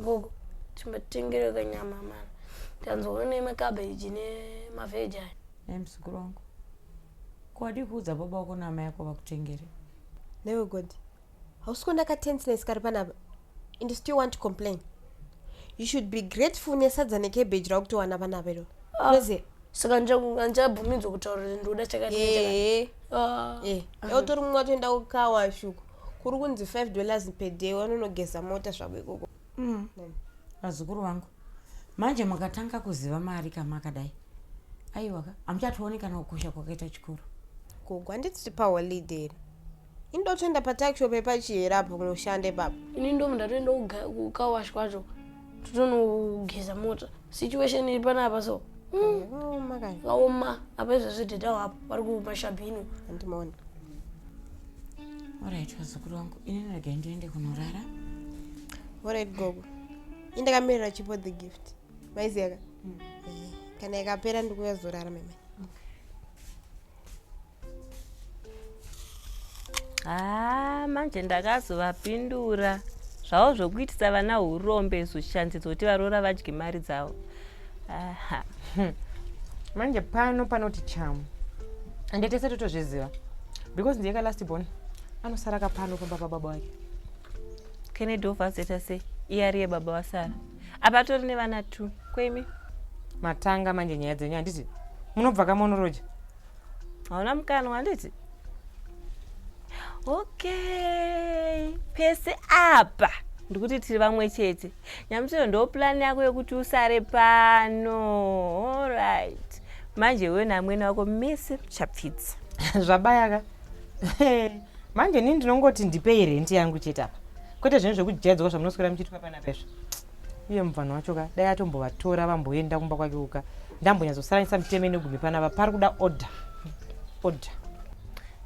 Gogo, chimbatengere kanyama mana. Tanzwa nemacabbage nemavheji aya. Nhai muzukuru wangu. Ko wadii kuudza baba wako naamai ako vakutengere? Newe God, hausi kuona ka tenseness kari panapa and you still want to complain. You should be grateful nesadza necabbage rakutowana panapa iro. Ah, Unoziva? Saka handichabvumidzwa kutaura kuti ndoda chakati nechakati. Eh. Ah. Eh, utori mumwe watoenda kukawash uko. Kuri kunzi 5 dollars per day wanonogeza mota zvako ikoko. Vazukuru vangu, manje makatanga kuziva mari kamakadai. Aiwa ka, hamuchatooni kana kukosha kwakaita chikoro. Gogo, handiti tiri paholiday here? Ini ndotoenda patuckshop yepachihera apo kunoshanda ipapo. Ini ndomu ndatoenda kukawash kwacho totonogeza mota. Situation iri panapa so. Yakaoma kani. Yakaoma. Apa izvozvi dhedha wapo vari kumashabhini. Handimaona. Alright, vazukuru vangu, ini regai ndiende kunorara. Alright gogo. Ini ndakamirira chipo the gift. Maiziya ka? Eh, kana ikapera ndikuuya zorara meme. Ah, manje ndakazovapindura zvavo zvokuitisa vana urombe zoshanzi dzoti varoora vadye mari dzavo. Aha. Manje pano panoti chamu. Ende tese totozviziva. Because ndiye ka last born. Anosara ka pano pamba pababa wake. Kennedy obva azoita sei? Iye ariye baba vasara. Apa atori nevana 2. Kwemi? Matanga manje nyaya dzenyu handiti? Munobva kamonoroja. Hauna mukanwa handiti? Okay. Pese apa ndikuti tiri vamwe chete. Nyamusoro ndo plan yako yekuti usare pano. Alright. Manje iwe namwene wako mese muchapfidza. Zvabaya ka. Manje ini ndinongoti ndipei rent yangu chete apa. Kwete zvinhu zvekujaidzwa zvamunoswera muchiitwa panapa izvo. Iye mubvano wacho ka dai atombovatora vamboenda kumba kwake uka. Ndambonyatsosaranisa mitemo inegumi panapa pari kuda order. Order.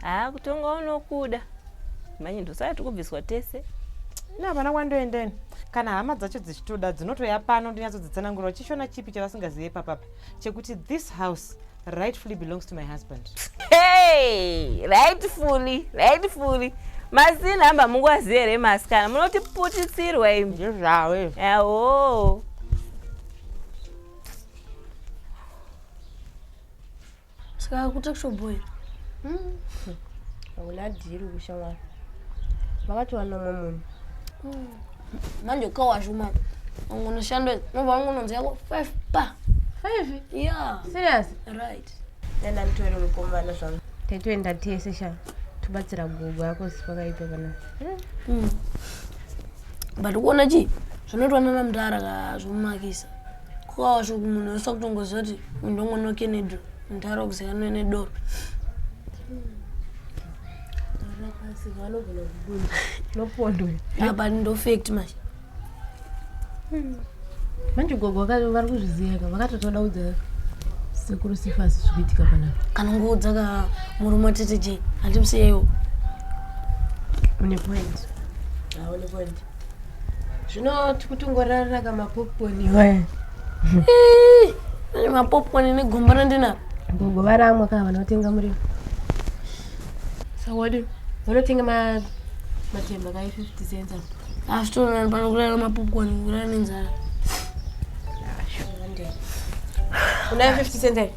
Haa kutonga unokuda. Manje ndosaka tikubviswa tese. Ini hapana kwandoenda ini. Kana hama dzacho dzichitoda dzinotoya pano ndonyatsodzitsanangurira chishona chipi chavasingazive papapa chekuti this house rightfully belongs to my husband. Hey, rightfully, rightfully. Masi number mungwazive here masikana munotiputitsirwa imi. Ndizvawo. Awo. Saka kutakishoboy. Hauna dhiri kushamwari. Vakatowana umwe munhu. Manje ukawash umama. Ungonoshanda nobva wangononzi yako 5 pa. 5? Yeah. Serious? Right. Nenda nditore mukomana zvangu. Taitoenda tese sha. Tobatsira gogo yako pakaipa pana. But kuona chi zvinoitwa nana mudhara ka zvomakisa. Kukawacho munhu wese akutongoziva kuti uyu ndomwana waKennedy mudhara kuzikanwa nedoro. Apa ndo fact manje. Manje gogo vari kuzviziva ka vakatotoda udza sekuru Sifasi zviri kuitika panapa. Kana ngoudza ka murume watete Jane handimusiyeiwo. Une point. Haone point. Zvino tikutongorarira ka mapopcorn iwaya. Manje mapopcorn negomba randinaro. Gogo varamwa ka vanotenga muriwo. Saka wadi vanotenga matemba ka 50 cents apa. Asi toona pano kurara mapopcorn kurara nenzara. Unayo 50 cents here?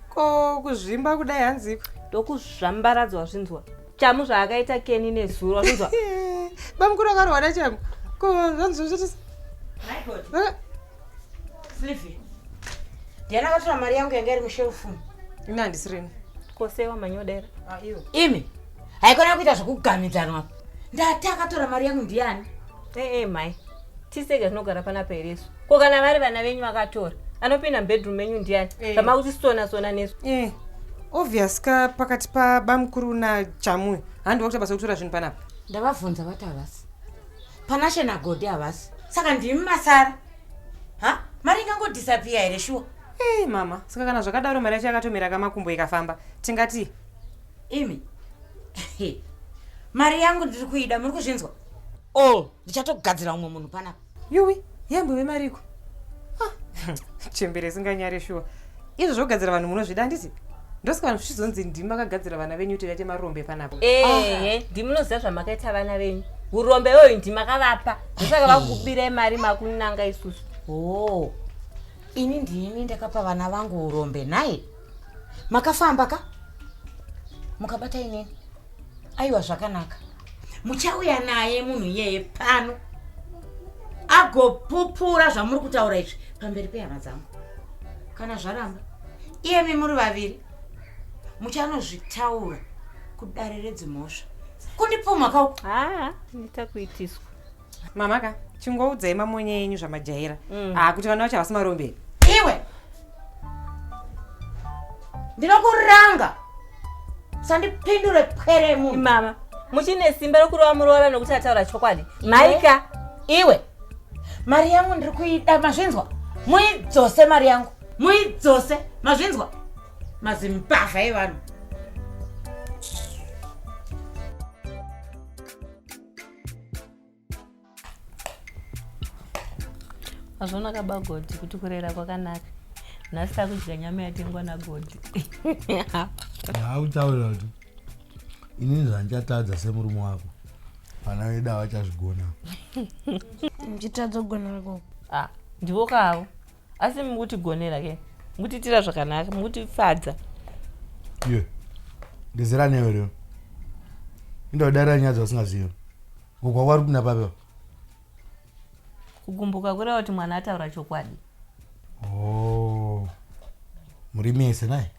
Ko kuzvimba kudai hanziko? Ndokuzvambaradzwa wazvinzwa. Chamu zvaakaita Keni nezuro wazvinzwa. Bamukuru akarohwa naChamu. Ko zvanzi zvoti Sylvie. Ndiani akatora mari yangu yanga iri musherufu? Ini handisirini. Kosewa manyodera. Imi. Haikona kuita zvekugamidzanwa. Ndati akatora mari yangu ndiani? Ee mhai. Tisega tinogara panapa here isu? Ko kana vari vana venyu vakatora? Anopinda mubedroom menyu ndiani? Zvamakuti sona sona nesu. Obvious ka pakati pabamukuru naChamu. Handi vakuita basa rekutora zvinhu panapa. Ndavabvunza vati havasi. Panashe naGodi havasi. Saka ndimi masara. Ha? Mari ingangodisappear here shuwa? Hey mama, saka kana zvakadaro mari yacho yakatomira kamakumbo ikafamba. Tingati imi. Mari yangu ndiri kuida, muri kuzvinzwa? Oh, ndichatogadzira umwe munhu panapa. Yuwi, yambove mariko. Ah, chembere isinganyare shuwa. Izvo zvogadzira vanhu munozvida handiti? Ndosaka vanhu zvichizonzi ndimi makagadzira vana venyu kuti vaite marombe panapa. Ehe, ndimi munoziva zvamakaita vana venyu. Urombe iyoyo ndimi makavapa. Ndosaka vakubirai mari makunanga isusu. Oh. Ini ndini ndakapa vana vangu urombe nhai? Makafamba ka? Mukabata inini? Aiwa zvakanaka. Muchauya naye munhu iyeye pano. Agopupura zvamuri kutaura izvi pamberi pehama dzangu. Kana zvaramba, iyemi muri vaviri muchanozvitaura kudare redzimhosva. Kundipumha kauko. Haa, ndita kuitiswa. Mama ka, chingoudzai mamonya enyu zvamajaira. Ah, kuti vana vacho havasi marombe. Iwe. Ndinokuranga. Usandipindure pwere munhu. Mama, muchine simba rekurova muroora nokuti ataura chokwadi. Maika. Iwe. Mari yangu ndiri kuida mazvinzwa. Muidzose mari yangu. Muidzose mazvinzwa. Mazimbavha evanhu. Mazvona kabagodi kuti kurera kwakanaka. Nhasi takudya nyama yatengwa nagodi. Ndakutaurira kuti inini zvandichatadza semurume wako vana vedu havachazvigona. Muchitadza kugonera gogo. Ah, ndivo kavo. Asi mukutigonera ke. Mukutiitira zvakanaka, mukutifadza. Iwe, ndezera newe leo. Indodarira nyaya dzausingazivi. Gogo wako ari kupinda papi? Kugumbuka kureva kuti mwana ataura chokwadi. Oh. Muri mese naye.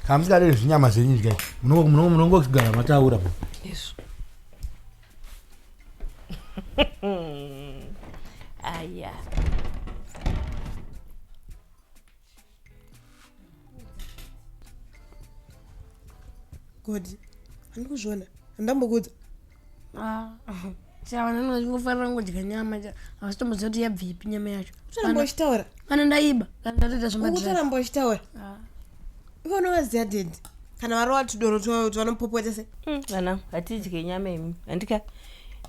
Kana musingadiri zvinyama zvenyu zvikai. Munongogara mataura po. Izvo. Aya. Godi, handiri kuzviona. Handambokuudza. Chava vanenge vachingofanira kungodya nyama havasitomboziva kuti yabvepi nyama yacho. Utoramba uchitaura. Kana ndaiba, kana ndatoita zvemadrugs. Utoramba uchitaura. Iwe unovaziva daddy. Kana varova tudoro twavo vanopopota sei? Vana, hatidye nyama imi. Handika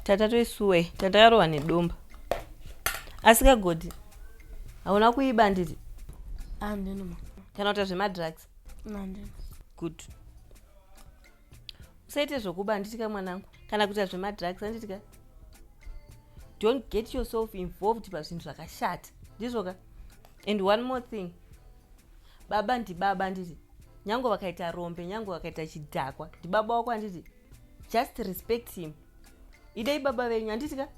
tata toisuwe, tatakarohwa nedomba. Asi kagodi, hauna kuiba handiti? Handina ma. Kana kuita zvemadrugs? Handina. Good. Usaite zvokuba handiti ka mwanangu, kana kuita zvemadrugs handiti ka? Don't get yourself involved pazvinhu zvakashata. Ndizvo ka? And one more thing. Baba ndibaba handiti? Nyange vakaita rombe, nyange vakaita chidhakwa, ndibaba wako handiti? Just respect him. Idei baba venyu handiti ka?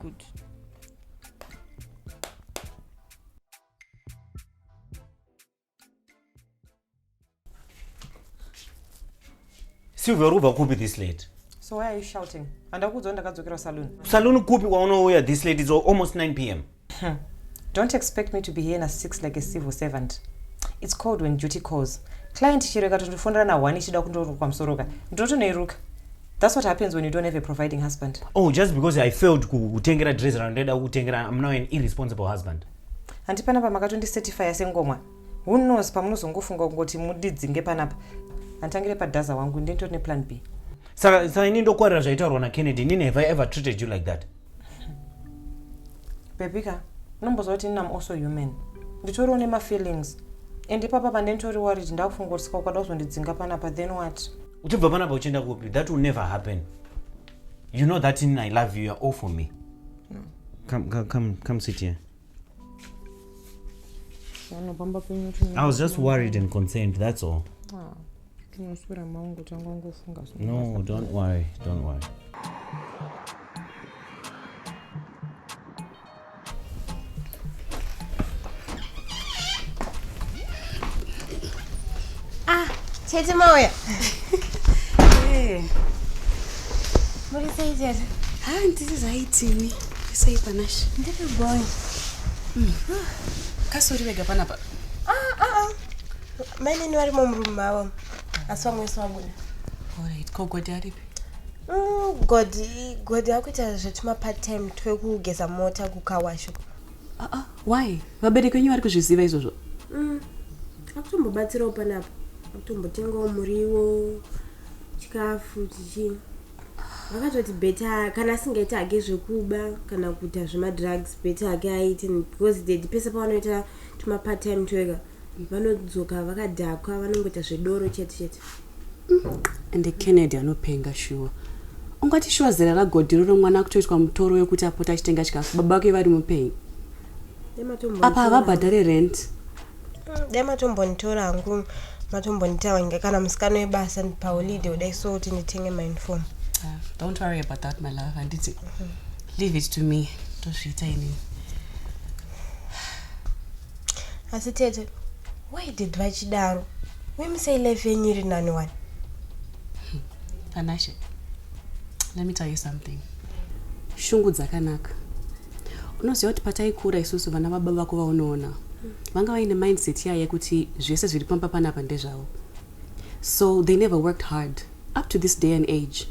Good. Sylvia, uri kubva kupi this late? So why are you shouting? Handakuudza ndakadzokera saloon. Saloon kupi kwaunouya this late? It's almost 9 p.m. Don't expect me to be here na 6 like a civil servant. It's called when duty calls. Client chero ikatondifonera na 1 ichida kundorukwa musoro ka. Ndotonoiruka. That's what happens when you don't have a providing husband. Oh, just because I failed kutengera dress randoida kutengera, I'm now an irresponsible husband. Handi panapa makatondicertifya sengomwa. Who knows pamunozongofunga kungoti mudidzinge panapa. Handitangire padhaza wangu ndinitori neplan B. Saka saka ini ndokwarira zvaitaurwa naKennedy. Inini have I ever treated you like that? Baby ka, unomboziva kuti ini I'm also human. Nditoriwo nemafeelings. And ipapa pandinitori worried ndakufunga kuti saka ukada kuzondidzinga panapa then what? Uchibva panapa uchienda kupi? That will never happen. You know that in I love you, you're all for me. Come, come, come, come sit here. Vanopamba penyu I was just worried and concerned, that's all. tinoswera maungu tanga wangofunga No, don't worry, don't worry. Ah, tete mauya. Muri sei tete? Ha, ndiri zvaitini sei Panashe? Ndiri boy. Kasi uri vega panapa? Ah, ah, ah. Mainini varimo murumu mavo. Asi vamwe vese vabuda. Alright, ko Godi aripi? Godi, Godi akuita zvetuma part time twekugeza mota kukawasho. Ah, ah, why? Vabereki venyu vari kuzviziva izvozvo? Akutombobatsirawo panapa. Akutombotengawo muriwo, chikafu chichi. Vakatoti better kana asingaiti hake zvekuba kana kuita zvemadrugs better hake aite because dedi pese pavanoita tuma part time twega vanodzoka vakadhakwa vanongoita zvedoro chete chete. Ende Kennedy anopenga shuwa. Ungati shuwa zera raGodhi roro mwana akutoitwa mutoro wekuti apote achitenga chikafu baba vake vari mupenyu. Apa havabhadhare rent. Dai matombonitora hangu matombonitaura kana musikana webasa paholiday kudai so kuti nditenge mauniform. Don't worry about that my love, handiti. Leave it to me. Tozviita inini. Asi tete, why did vachidaro? Wemusei life yenyu iri nani wani? Panashe, let me tell you something. Shungu dzakanaka. Unoziva kuti pataikura isusu vana baba vako vaunoona vanga vaine mindset iya yekuti zvese zviri pamba panapa ndezvavo. So they never worked hard up to this day and age.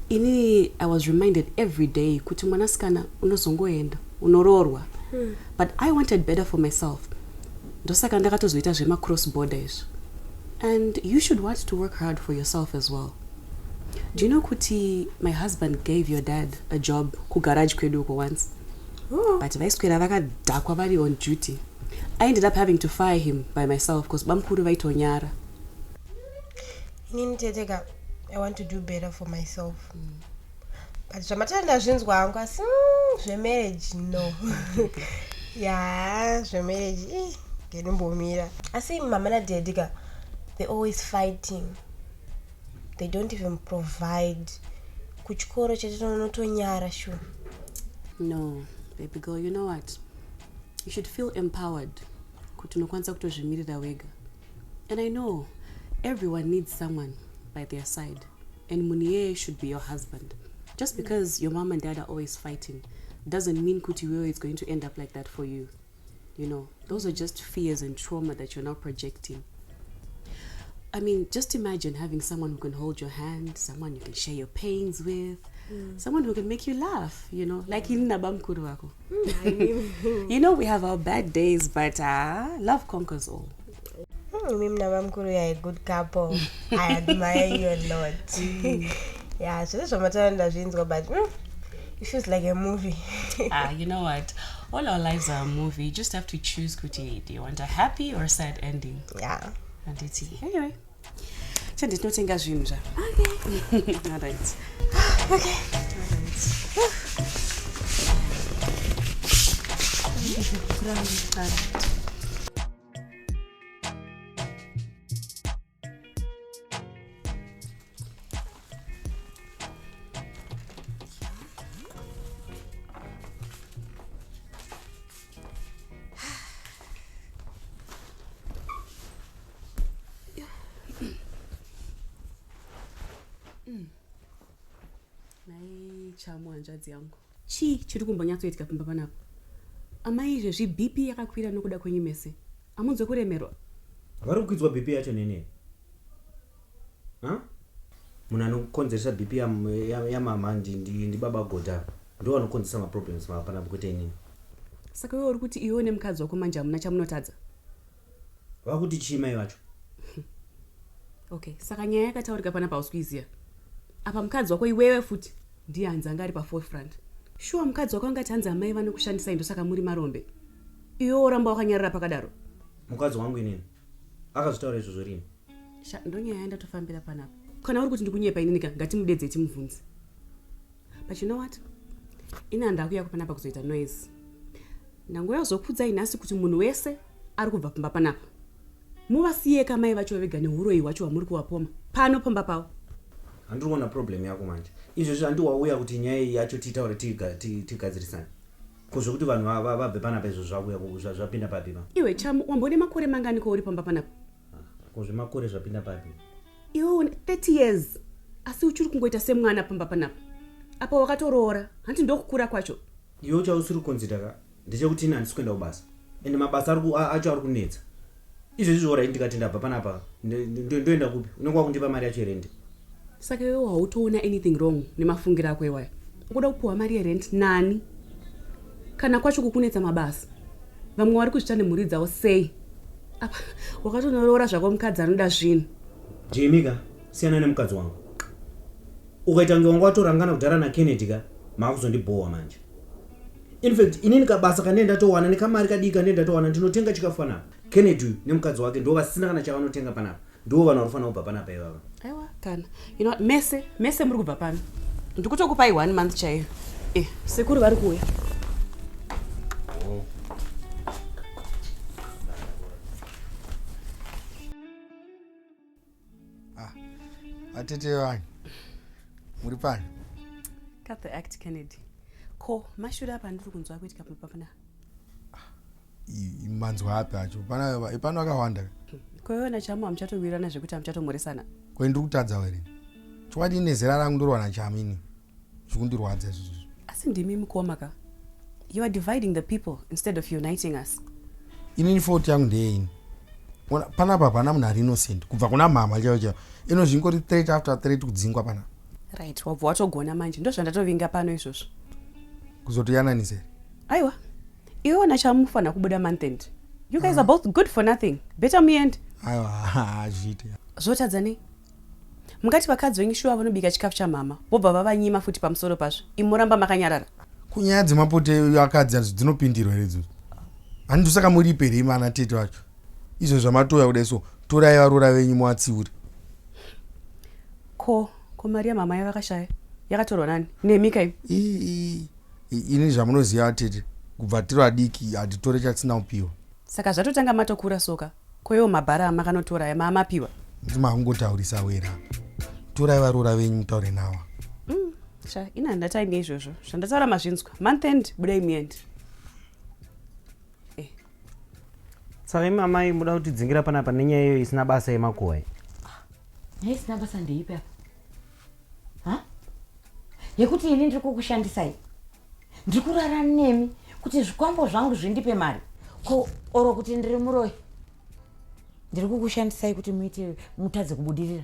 Inini I was reminded every day kuti mwanasikana unozongoenda unoroorwa. But I wanted better for myself. Ndosaka ndakatozoita zvemacross border izvi. And you should want to work hard for yourself as well. Do you know kuti my husband gave your dad a job kugarage kwedu uko once? Oh. But vaiswera vakadhakwa vari on duty. I ended up having to fire him by myself because bamukuru vaitonyara. Inini tete ka, I want to do better for myself. But zvamatanda ndazvinzwa hangu asi zvemarriage no. Ya, zvemarriage ih, ngenimbomira. Asi mama nadaddy ka, they always fighting. They don't even provide. Kuchikoro chete unotonyara sure. No, baby girl, you know what? You should feel empowered. Kuti unokwanisa kutozvimirira wega. And I know everyone needs someone by their side. And munhu iyeye should be your husband. Just because your mom and dad are always fighting doesn't mean kuti iwewe it's going to end up like that for you. You know, those are just fears and trauma that you're now projecting. I mean, just imagine having someone who can hold your hand, someone you can share your pains with, someone who can make you laugh, you know, like ini nabamkuru wako. You know, we have our bad days, but love conquers all. Mimi nabamkuru you are a good couple. I admire you a lot. Yeah, zvese zvamatanda ndazvinzwa but it feels like a movie. Ah, you know what? All our lives are a movie. You just have to choose, kuti, do you want a happy or sad ending? Yeah. Handiti. Anyway, chandinotenga zvinhu zva. Okay. All right. Okay. All right. All right. Chamu hanzvadzi yangu. Chii chiri kumbonyatsoitika pamba panapa? Amai izvezvi BP yakakwira nokuda kwenyu mese. Hamunzwe kuremerwa? Vari kukwidzwa BP yacho neni here? Ha? Munhu anokonzeresa BP yamama ndibaba Gota. Ndivo vanokonzeresa maproblems panapa kwete inini. Saka iwe uri kuti iwe nemukadzi wako manje hamuna chamunotadza? Vakuti chii mai vacho? Okay, saka nyaya yakataurika panapa hausi kuiziva. Apa mukadzi wako iwewe futi ndiye hanzi anga ari paforefront. Shuwa mukadzi wako angati hanzi amai vanokushandisai ndosaka muri marombe. Iwe woramba wakanyarara pakadaro. Mukadzi wangu inini akazvitaura izvozvo rini? Sha, ndonyaya yandatofambira panapa. Kana uri kuti ndikunyepa inini ka ngatimudedze timubvunze. But you know what? Ini handakuya panapa kuzoita noise. Ndangouya kuzokuudzai nhasi kuti munhu wese ari kubva pamba panapa. Muvasiyeka mai vacho vega nehuroyi hwacho hwamuri kuvapoma pano pamba pavo. Handiri kuona problem yako manje. Izvezvi handi wauya kuti nyaya iyi yacho tiitaure tigadzirisane. Ko zvekuti vanhu vabve panapa izvo zvakuya zvapinda papi pa? Iwe Chamu wambone makore mangani ko uri pamba panapa? Ko zvemakore zvapinda papi? Iwe une 30 years asi uchiri kungoita semwana pamba panapa. Apa wakatoroora hanti ndokukura kwacho. Iwe chausiri kuconsider ka ndechekuti ini handisi kuenda kubasa and mabasa acho ari kunetsa. Izvezvi zvorai ndikati ndabva panapa ndoenda kupi? Unenge wakundipa mari yacho yerent. Saka iwe hautoona anything wrong nemafungiro ako iwaya. Ukuda kupuhwa mari yerent nani? Kana kwacho kukunetsa mabasa. Vamwe vari kuzvita nemhuri dzavo sei? Apa wakatonoroora zvako mukadzi anoda zvinhu. Jamie ka siyana nemukadzi wangu. Ukaita kunge wanga watorangana kudhara naKennedy ka maakuzondibhowa manje. Infact inini kabasa kandee ndatowana nekamari kadiki kandee ndatowana ndinotenga chikafu panapa. Kennedy uyu nemukadzi wake ndivo vasina kana chavanotenga panapa. Ndivo vanhu vari kufanira kubva panapa ivava. Aiwa kana. You know what? Mese, mese muri kubva pano. Ndikutokupai one month chaiyo. Eh, sekuru vari kuuya. Oh. Ah, atete vanhu muri pano. Cut the act Kennedy. Ko, mashura apa ndiri kunzwa kuitika pano. Manzwa api acho? Pana pano akawanda. Ko iwe naChamu hamuchatowirirana zvekuti hamuchatomhoresana? Ko ndiri kutadza here? Chokwadi nezera rangu ndorwa naChamu ini. Zvikundirwadza izvozvo. Asi ndimi mukoma ka. You are dividing the people instead of uniting us. Inini fault yangu ndeyeini? Ona panapa hapana munhu ari innocent kubva kuna mama chaivo chaivo. Ino zvingori threat after threat kudzingwa panapa. Right, wabva watogona manje. Ndozvandatovinga pano izvozvo. Kuzotoyananisa here? Aiwa. Iwe wana chamufanira kubuda month end. You guys are both good for nothing. Better muende. Aiwa hazviite. Zvotadza nei? Mungati vakadzi venyu shuwa vanobika chikafu chamama vobva vavanyima futi pamusoro pazvo imi moramba makanyarara. Kunyaya dzemapote akadzi adzo dzinopindirwa here idzodzo? Hani ndosaka muripe here imi ana tete vacho? Izvo zvamatouya kudai so torai varoora venyu muvatsiure. Ko ko mari yamama yavakashaya yakatorwa nani? Nemi kaimi. Ii ini zvamunoziva tete kubva tiri vadiki hatitore chatisina kupiwa. Saka zvatotanga matokura soka ko iwo mabhara amakanotora aya maamapiwa. Nditi makungotaurisa wera. Torai varoora venyu mutaure nawa. Sha ini handina time yeizvozvo. Zvandataura mazvinzwa. Month end budai muende. Eh. Saka imi amai muda kutidzingira panapa nenyaya iyo isina basa yemakuhwa iyi. Nyaya isina basa ndeipi apa? Ha? Yekuti ini ndiri kukushandisai. Ndiri kurara nemi kuti zvikwambo zvangu zvindipe mari. Ko oro kuti ndiri muroyi. Ndiri kukushandisai kuti muite mutadze kubudirira.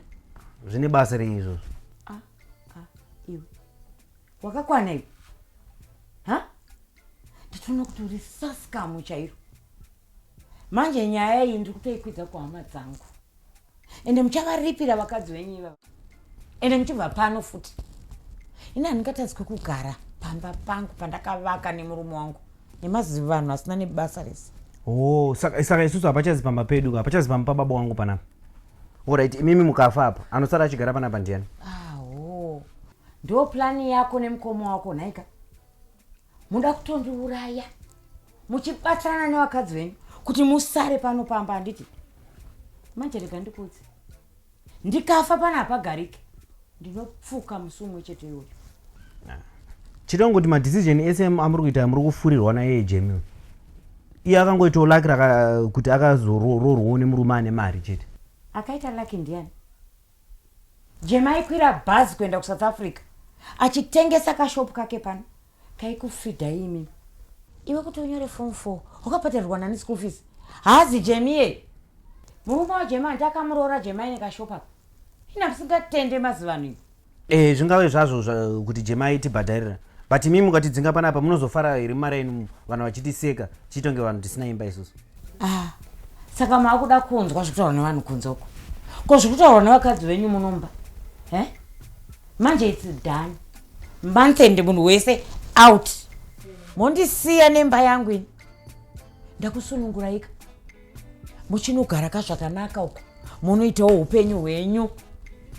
Zvine basa rei izvozvo? Ah, ah, iwe. Wakakwana iwe. Ha? Ndatoona kuti uri saskamu chairo. Manje nyaya iyi ndiri kutoikwidza kuhama dzangu. Ende muchavaripira vakadzi venyu ivava. Ende muchibva pano futi. Ini handingatadzwe kugara pamba pangu pandakavaka nemurume wangu nemazivanhu asina nebasa rese. Oh, saka, saka isusu hapachazi pamba pedu, hapachazi pamba pababa wangu panapa. Alright, imimi mukafa apa, anosara achigara panapa ndiani? Aho. Ndo plani yako nemukoma wako nhaika. Muda kutondiuraya muchibatsirana nevakadzi venyu kuti musare pano pamba handiti? Manje rega ndikuudze. Ndikafa pano hapagarike. Ndinopfuka musi umwe chete iwoyo. Chete kungoti madecision ese amuri kuita muri kufurirwa naiye Jamie. Iye akangoitawo lucky raka kuti akazoroorwawo nemurume ane mari chete. Akaita lucky ndiani? Jema aikwira bhazi kuenda kuSouth Africa. Achitengesa kashopu kake pano kaikufidhai imimi. Iwe kuti unyore form 4 wakabhadharirwa nani school fees? Haazi Jemie. Murume waJemie hanti akamuroora Jemie aine kashopu apa. Ina musingatende mazivanhu imi. Eh, zvingave zvazvo zva, kuti Jemai aitibhadharira but imi mukatidzinga panapa munozofara here mumaraini vanhu vachitiseka tichitonge vanhu tisina imba isusu. Ah, saka maakuda kunzwa zvekutaurwa nevanhu kunze uko ko zvekutaurwa nevakadzi venyu munomba eh? Manje its done month end munhu wese out mondisiya nemba yangu ini ndakusununguraika muchinogara ka zvakanaka uko munoitawo upenyu hwenyu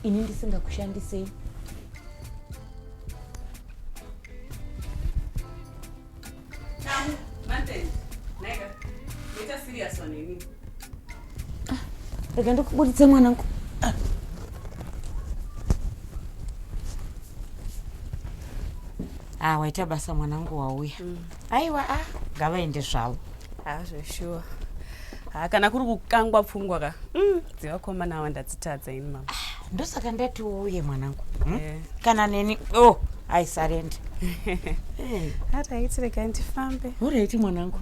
ini ndisingakushandisei Rega ndikubuditse mwanangu. Ah, waita basa mwanangu wauya. Mm. Aiwa ah, ngavaende zvavo. Ah, zveshuwa. Ah, kana kuri kukangwa pfungwa ka. Dzevakomana ava ndadzitadza ini mama. Ah, ndosaka ndati uuye mwanangu. Hmm? Yeah. Kana neni oh, I surrender. Alright, rega ndifambe. Alright mwanangu.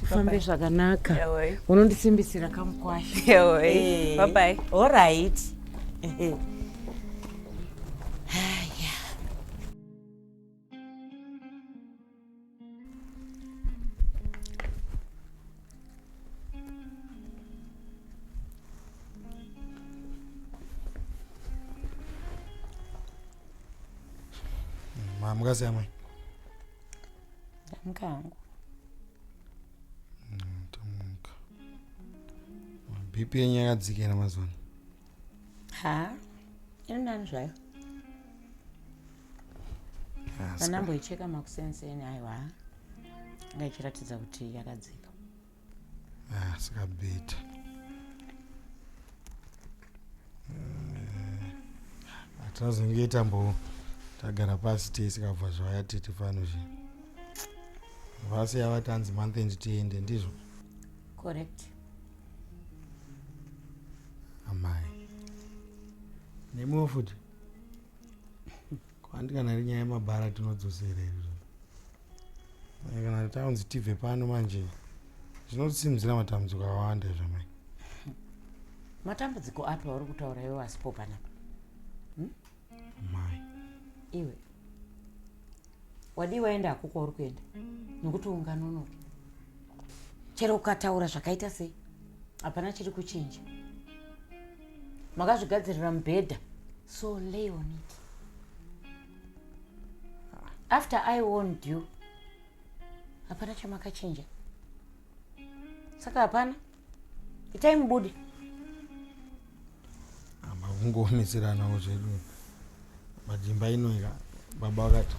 Fambe zvakanaka. Unondisimbisira kamukwasha. Eh. Bye bye. Alright. Mamuka sei amai? Ndamuka hangu. Tamuka. BP yenyu yakadzikira mazuva ano. Ha, iri nani zvayo. Pandamboicheka makuseni aiwa anga ichiratidza kuti yakadzika. Ah, saka beta. Hatinazonge tambo tagara pasi tese kabva zvaya tete pano zve. Vasi yava tanzi month end tiende ndizvo. Correct. Amai. Nemiwo futi. Kwandi kana iri nyaya yemabhara tinodzosera izvo. Kana taunzi tibve pano manje zvinotisimudzira matambudziko akawanda izvo amai. Matambudziko api auri kutaura iwe asipo panapa? Hmm? Amai. Iwe. Wadii waenda hako kwauri kuenda nokuti unganonoke. Chero ukataura zvakaita sei hapana chiri kuchinja. Makazvigadzirira mubhedha so lay on it. After I warned you hapana chamakachinja. Saka hapana. Itai mubude. Amba kungoomeseranawo zvedu. But imba ino ika baba vakati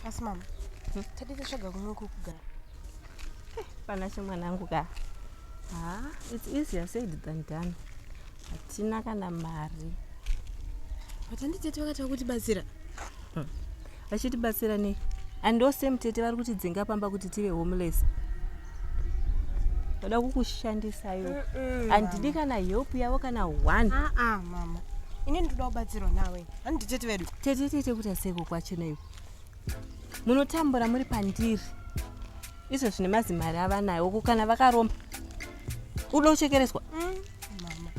Asi mama, tadii tatsvaga kumwe kwekugara. Panashe mwanangu ka. Ha, it's easier said than done. Hatina kana mari. But handiti tete vakati vakutibatsira. Vachitibatsira nei? And those same tete vari kutidzinga pamba kuti tive homeless. Vada kukushandisayo. Handidi kana help yavo kana one. Ah ah mama. Ini ndinoda kubatsirwa nawe. Handiti tete vedu. Tete tete kuti aseko kwacho naiwe. Munotambura muri pandiri. Izvo zvine mazimari avanayo ko kana vakaromba. Uda kuchekereswa? Mama.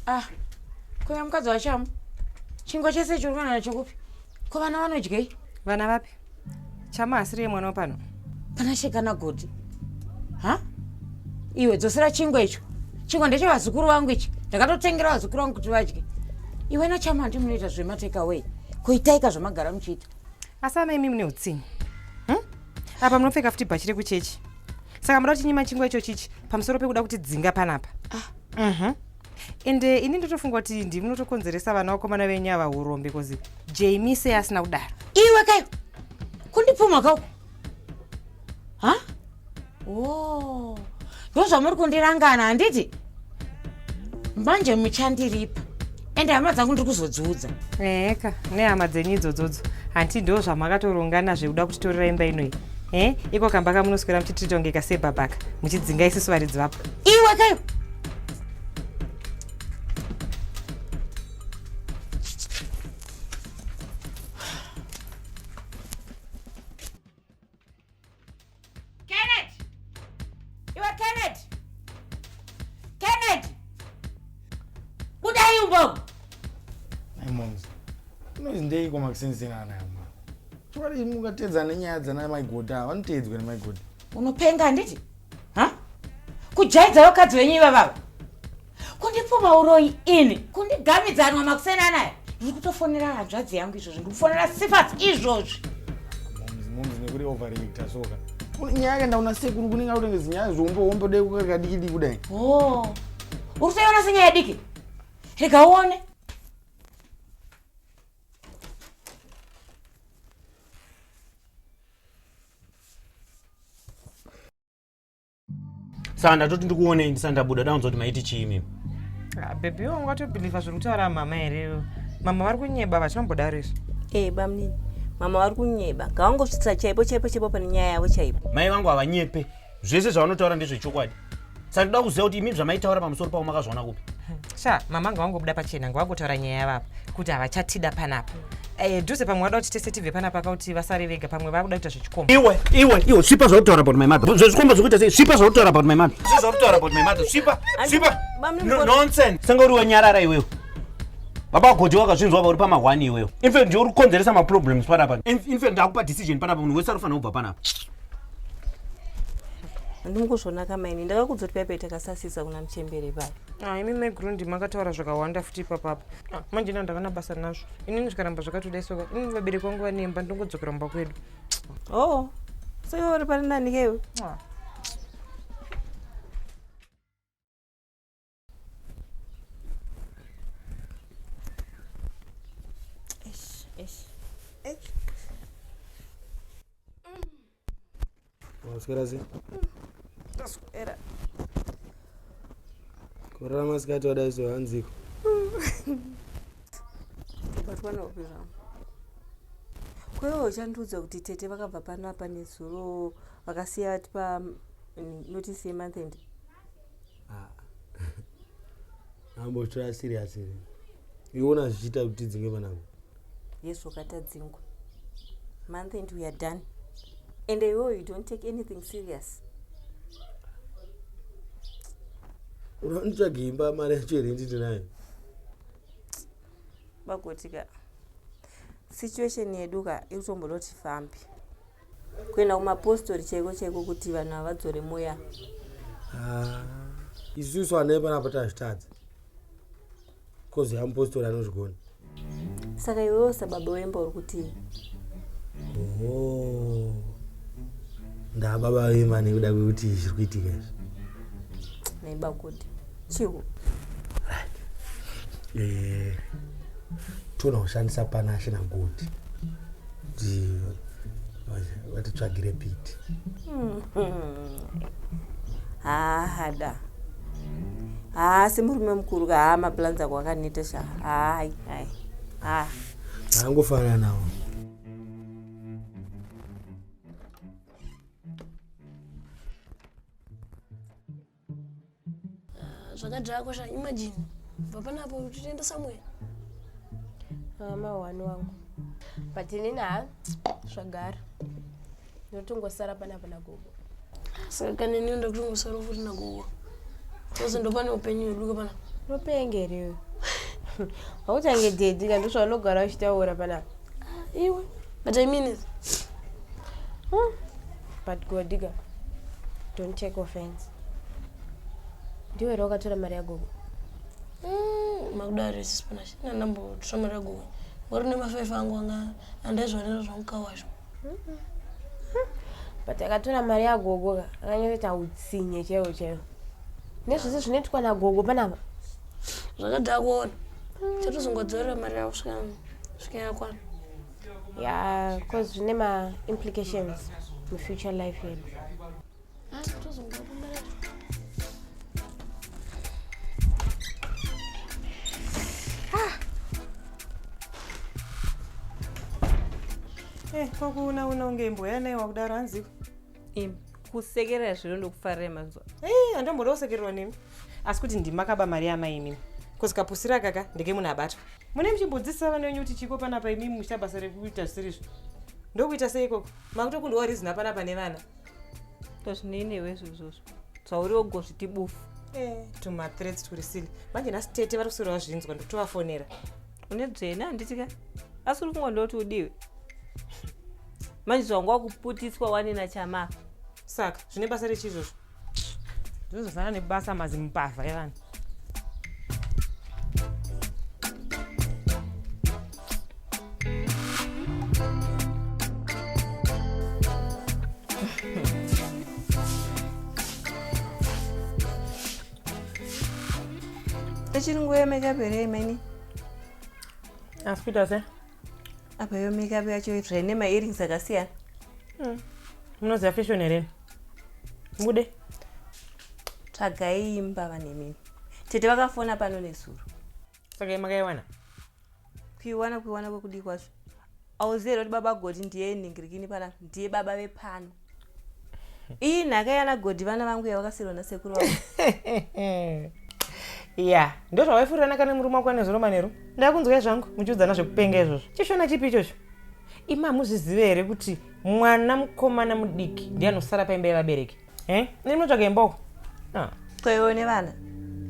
Ah, kuya mukadzi wachamu chingwa chese icho uri nacho kupi? Ko vana vanodyei? Vana vapi? Chamu asiri yemwana wapano. Pana shekana godi. Ha? Iwe dzosera chingwa icho. Chingwa ndechevazukuru vangu ichi. Ndakatotengera vazukuru vangu kuti vadye. Iwe nachamu handi munoita zvematake away. Kuitaika zvamagara muchiita. Asi amai imi mune utsinye. Apa munopfeka futi bhachi rekuchechi. Saka muda kutinyima chingwa icho chichi pamusoro pekuda kutidzinga panapa. Ah. Ende ini ndotofunga kuti ndimi munotokonzeresa vana vakomana venyu ava urombe kozi Jamie sei asina kudaro. Iwe kayo. Kundipumha kauko ha? O ndozvamuri kundirangana handiti? Manje muchandiripa ende hama dzangu ndiri kuzodziudza. Eka nehama dzenyu idzodzodzo hanti ndo zvamakatoronga zvekuda kutitorera imba inoyi e iko kamba kamunoswera muchitiita kunge kasebhabhaka muchidzinga isusu varidzi vapo. Iwe kayo Kenneth! Iwe Kenneth! Kenneth! Budai umbomo! Ai moms. Unozi ndeiko makusenzena ana yamwa. Chokwadi mukatedzana nenyaya dzana maigota vanoteedzwa nemaigota. Unopenga handiti? Ha? Kujaidza vakadzi venyu ivavava. Kundipfuma uroyi ini, kundigamidzanwa makuseni anaya. Ndiri kutofonera hanzvadzi yangu izvozvi, ndiri kufonera Sifas izvozvi. Moms, moms nekuti overreacta soka. Nyaya yakaenda kuna sekuru kunenge kutenge zinyaya zihombe hombe dai kukadiki diki kudai. Oh. Uri kutoiona senyaya diki? Rega uone. Saka ndatoti ndikuonei ndisati ndabuda daunza kuti maiti chii imimi. Ah, baby iwe ungatobhilivha zviri kutaura mama here? Mama vari kunyeba vachinombodaro izvi. Eh, bamnini mama vari kunyeba ngavangosvitsa chaipo chaipo chaipo pane nyaya yavo chaipo. Mai vangu havanyepe, zvese zvavanotaura ndezvechokwadi. Saka ndoda kuziva kuti imi zvamaitaura pamusoro pavo makazviona kupi? Sha mama ngavangobuda pachena ngavangotaura nyaya yavo apa kuti havachatida panapa. Eh, dhuze pamwe vada kuti tese tibve panapa kauti vasare vega pamwe vakuda kuita zvechikomba. Iwe iwe iwe svipa zvautaura about my mother. Zvechikomba zvekuita sei? Svipa zvautaura about my mother. Svipa zvautaura about my mother. Svipa svipa. No, nonsense. Sanga uri wanyarara iwewe. Baba Godi wakazvinzwa uri pamahwani iwewe. In fact ndiwe uri kukonzeresa maproblems panapa. In fact ndakupa decision panapa munhu wese anofanira kubva panapa. Handimukuzvona kamaini ndakakudza kuti paipai takasasisa kuna muchembere paya. Ah, imi maiguru ndimi makataura zvakawanda futi ipapapa. Ah, manje ini handavana basa nazvo. Inini zvikaramba zvakatodai soka inini vabereki vangu vanemba ndongodzokera kumba kwedu. Oh, so iwe uri pari nani ke iwe? Ah. Eish, eish. Eish. Waswera sei? Taswera. Kurara masikati wadai so hanziko. Batwa nehope zvangu. Kwewe uchandiudza kuti tete vakabva pano apa nezuro vakasiya vatipa notice yemonth end. Ah. Ambotora serious here. Iona zvichiita kuti tidzinge panapa. Yes, wakatadzingwa. Month end we are done. And iwewe you don't take anything serious. Unonditsvaga imba mari yacho here ndinayo. Bagotika. Situation yedu ka iri kutomboda kuti fambe. Kuenda kumapostori chaiko chaiko kuti vanhu havadzore moya. Ah, isusu ana panapa tazvitadza. Kozi yamupostori anozvigona. Saka iwewe sababa wemba uri kuti Oho. Ndababa vemba nekuda kwekuti zviri kuitika izvi. Nebakuti. Chihu. Right. Eh, toda kushandisa panashe nagoti kuti vatitsvagire piti. Haada. Haa semurume mukuru ka haa maplans ako akaneta sha. Hai hai. Haa. Angofanana nawo. Zvakadhakwa sha imagine. Bva panapo tichienda somewhere. Mama wani wangu. But inini ha zvagara. Ndinotongosara panapa nagogo. Saka kana ini ndakutongosara futi nagogo. Sasa ndopane upenyu hwedu panapa. Unopenga here iwe? Hautange daddy ka ndozvaunogara uchitaura panapa. Ah, iwe. But I mean it. But Godiga, don't take offense. Ndiwe here wakatora mari yagogo? Makudaro isi spinach. Ina ndambotora mari yagogo. Ngori nemafaifa angu anga andaizwanira zvangu kawasho. But akatora mari yagogo ka akanyatsoita utsinye chaiwo chaiwo. Nezvese zvinoitwa nagogo panapa. Zvakadhakwa ona. Chatozongodzorera mari yavo svika yakwana. Ya, cause zvine ma-implications mufuture life yedu. Eh, kwakuona una unge imbwa yanaiwa kudaro hanziko. Imi kusekerera zviro ndokufarira manzwa. Eh, handomboda kusekererwa nemi. Asi kuti ndimi makaba mari yamai imimi. Cause kapusira kaka ndeke munhu abatwa. Mune muchimbodzidzisa vana venyu kuti chiko panapa imimi muchiita basa rekuita zvisirizvo. Ndokuita sei ikoko? Makutokundwa reason panapa nevana. Tozvinei newe izvozvozvo. Zvauri wogozviti bufu. Eh, tuma threats turi silly. Manje nhasi tete vari kuswera vazvinzwa ndotovafonera. Une dzvene handiti ka? Asi uri kungondoti udiwe. Manje zvanga wakuputiswa wani nachama. Saka zvine basa rechi izvozvo? Zvinozofanana nebasa mazimbavha evanhu. Ichiri nguva yemakeup here imeni? Asi kuita se? Apa iyo makeup yacho zvaine maearrings akasiyana. Munoziva fashion here? Mude? Tsvagai imba vanhu imimi. Tete vakafona pano nezuro. Saka makaiwana? Kuiwana kuiwana kwekudii kwacho? Auzivi here kuti baba Godi ndiye nhingirikini pana ndiye baba vepano. Iyi nhaka yana Godi vana vangu yavakasiirwa nasekuru vangu. Ya, ndozvawaifurirana kana murume wako anezuro manheru. Ndakunzwai zvangu muchiudzana zvekupenga izvozvo. Chishona chipi ichocho? Imi hamuzvizive here kuti mwana mukomana mudiki ndiye anosara paimba yevabereki? Eh? Ini munotsvaga imba uko? Ah. Ko iwe une vana?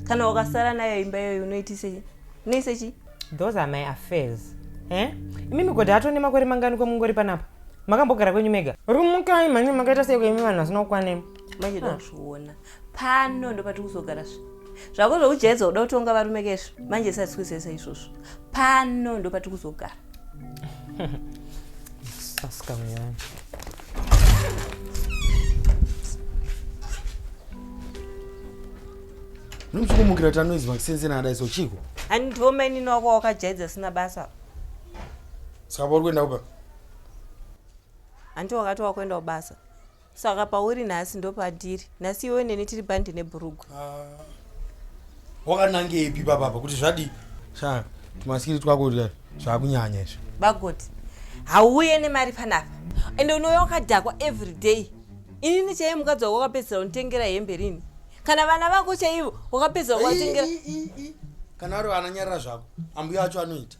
Kana ukasara nayo imba iyoyo unoitise unoise chii? Those are my affairs. Eh? Imi migodhi atone makore mangani kwamungori panapa? Makambogara kwenyu mega? Rumukai mhani makaita sei kwemi vanhu vasina kukwana imi? Manje da kuzviona. Pano ndopatiri kuzogara zve. Zvako zvekujaidza kuda kutonga varume kesvo. Manje isati izvozvo. Pano ndopatiri kuzogara. Sasika muyani. Nomuchikumukira kuti anoizi makusenzena adai so chiko? Ani ndiwo mainini wako wakajaidza sina basa. Saka pauri kuenda kupa? Hanti wakati wakuenda kubasa. Saka pauri nhasi ndopadiri. Nhasi iwe neni tiri bhandi nebhurugwa. Ah. Wakanangepi baba apa kuti zvadii? Sha, tumasikiri twako zvakunyanya izvi. Bagoti, hauuye nemari panapa. Ende unouya wakadhakwa every day. Inini chaiye mukadzi wako wakapedzisira kunditengera hembe rini? Kana vana vako chaivo wakapedzisira kuvatengera. Kana vari vana nyarara zvako. Ambuya acho anoita.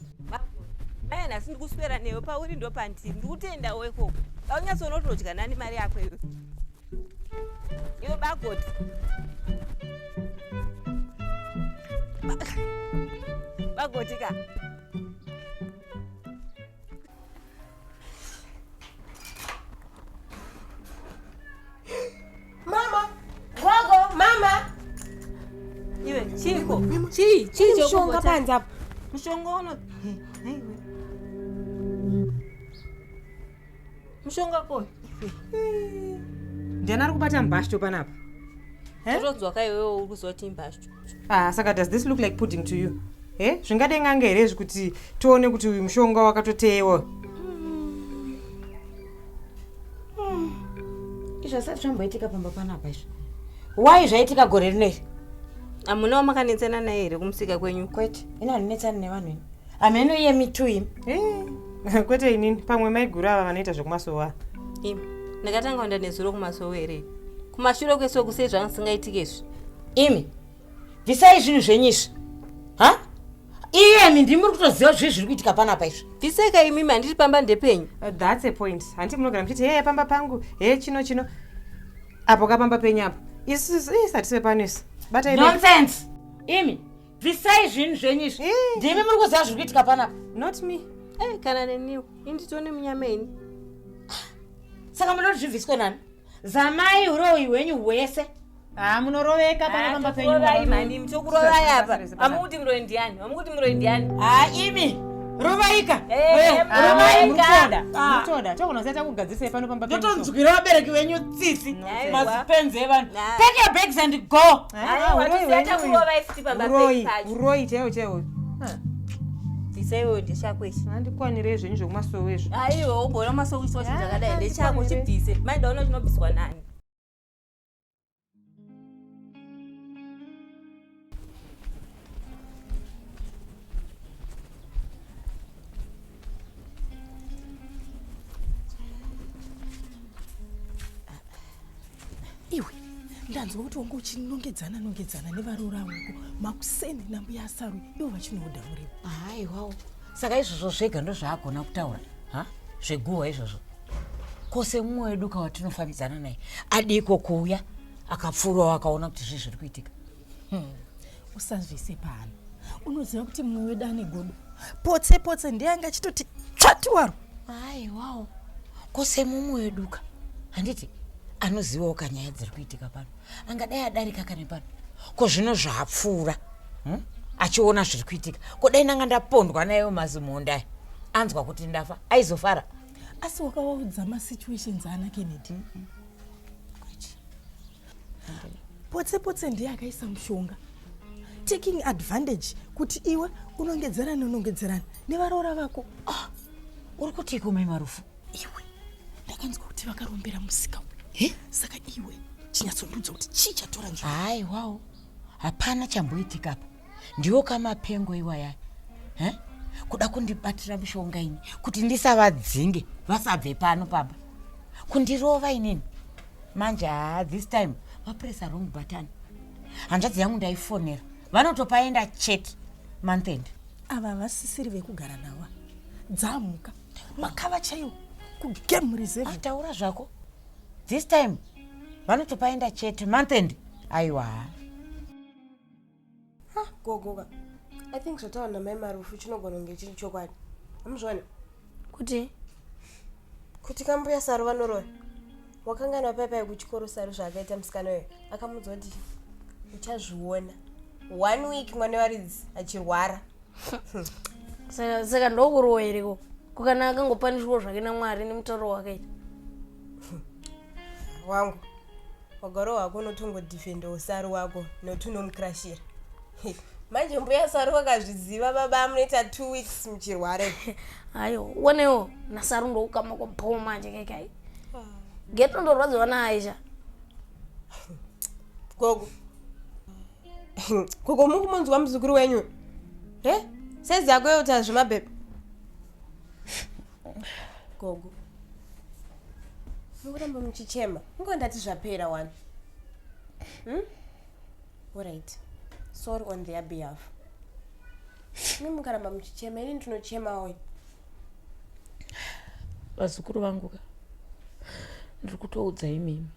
Maya nhasi ndikuswera newe pauri ndopandiri. Ndikutoendawo ikoko. Aunyatsoona kuti unodya nani mari yako iwe. Iwe bagoti. Bagoti ka. Mama, gogo, mama. Iwe chiko? Chii? Chii Mushonga panze apa. Mushonga uno. Mushonga ko? Ndiani ari kubata mbashto panapa? Totonzwa ka iwewe uri kuziva kuti imbashto. Ah, saka does this look like pudding to you? Eh, zvingade n'anga here izvi kuti tione kuti uyu mushonga wakatoteyewa? Izvi hazvisati zvamboitika pamba panapa izvi. Why zvaitika gore rino iri? Hamuna wamakanetsana naye here kumusika kwenyu? Kwete, ini handinetsani nevanhu ini. Hameno iye mitu imi. Eh, kwete inini, pamwe maiguru ava vanoita zvekumasowa. Imi, ndakatanga kuenda nezuro kumasowe here? Kumashure kwese kusei zvanga zvisingaitike izvi? Imi, bvisai zvinhu zvenyu izvi. Ha? Iyemi ndimi muri kutoziva zvii zviri kuitika panapa izvi. Bvisai ka imimi handiti pamba ndepenyu. That's a point. Hanti munogara muchiti hee pamba pangu, hee chino chino. Apo ka pamba penyu apo. Isu isu hatisive pano isu. Batai bag. Nonsense. Imi, bvisai zvinhu zvenyu izvi. Ndimi muri kuziva zviri kuitika panapa. Not me. Eh, kana neniwo. Ini nditone munyama ini. Saka munoda kuti zvibviswe nani? Zamai uroyi hwenyu hwese. Ah, munoroveka pano pamba penyu. Tokurovai mhani, tokurovai apa. Amukuti muroyi ndiani? Amukuti muroyi ndiani? Ah, imi. Rovaika. Eh, rovaika. Mutoda. Togona kusati takugadzisai pano pamba penyu. Ndotonzwira vabereki venyu tsitsi. Mazipenzi evanhu. Pack your bags and go. Aiwa, tosiya takurovai futi pamba penyu pacho. Uroyi chaiwo chaiwo. Bvisa iwewe ndechako ichi. Andikwanirei zvenyu zvekumasowe izvo. Aiwa ugona masowe kuiswa chinhu chakadai ndechako chibvise. Mai ndaona chinobviswa nani. Iwe ndanzwa kuti wanga uchinongedzana nongedzana nevaroora uko makuseni nambuya asarwi ivo vachinoda muriwo. Haiwawo saka izvozvo zvega ndozvaagona kutaura ha zveguhwa izvozvo kose mumwe wedu ka watinofambidzana naye adiko kuuya akapfuurawo akaona kuti zvii zviri kuitika. Usazviise pano unoziva kuti mumwe wedu ane godo potse potse ndiye anga achitoti tsvati waro. Haiwawo kose mumwe wedu ka handiti anozivawo kanyaya dziri kuitika pano angadai adarika kane pano ko zvino zvaapfuura Achiona zviri kuitika ko dai ndanga ndapondwa nayo mazimhonda aya anzwa kuti ndafa aizofara. Asi wakawaudza masituations ana Kennedy? Potse potse ndiye akaisa mushonga taking advantage kuti iwe unongedzerane unongedzerane nevaroora vako. Ah, uri kutiiko mai Marufu? Iwe ndakanzwa kuti vakarombera musika uyu. Saka iwe chinyatsondiudza kuti chii chatora nzvimbo? Haiwawo hapana chamboitika apa ndiwo kamapengo iwaya he kuda kundibatira mushonga ini kuti ndisavadzinge vasabve pano pamba kundirova inini manje haa this time vapresa wrong button hanzvadzi yangu ndaifonera vanotopaenda chete month end. Ava vasisiri vekugara navo dzamuka makava chaiwo kugame reserve. Ataura zvako this time vanotopaenda chete month end aiwa. Ha gogoka I think zvataura namai Marufu chinogona kunge chiri chokwadi hamuzvione kuti kuti kambuya Saru vanoroya wakanganwa pai pai kuchikoro Saru zvaakaita musikana uyo akamudza kuti uchazviona 1 week mwana wevaridzi achirwara. Saka ndokurowa here ko kana akangopanishwa zvake naMwari nemutauro wakaita wangu wagaro wako unotongodefendawo Saru wako nokuti unomukrashira. Manje mbuya Saru vakazviziva baba munoita 2 weeks muchirwara. Ayo uonewo naSaru ndokukama kwabhoo manje kaikai geto ndorwadziwa naAisha. Gogo gogo mukumunzwa muzukuru wenyu he saizi yako yeuta zvemabhebhe gogo mukuramba muchichema ingo ndati zvapera wani. Alright sorry on their behalf. Imi mukaramba muchichema ini ndinochemawo. Vazukuru vangu ka ndiri kutoudza imimi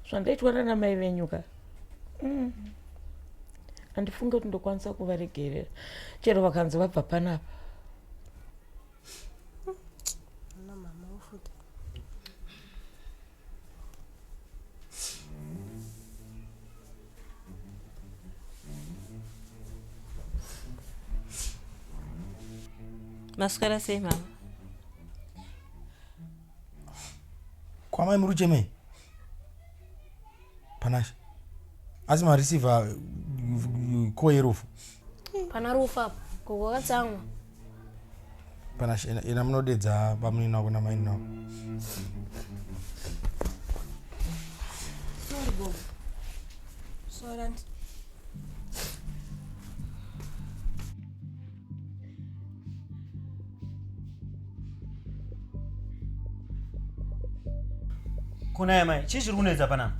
zvandaitwa nana mai venyu ka Handifunge kuti ndokwanisa kuvaregerera chero vakanzi vabva panapa. Maswera sei mama? Kwamai muri kuchemei? Panashe. Asi mareceiver ko yerufu. Pana rufu apa. Gogo wakatsamwa. Panashe ena munodedza bamunini wako namaini wako. Sorry gogo. Sorry auntie. Kuna amai, chii chiri kunetsa panapa?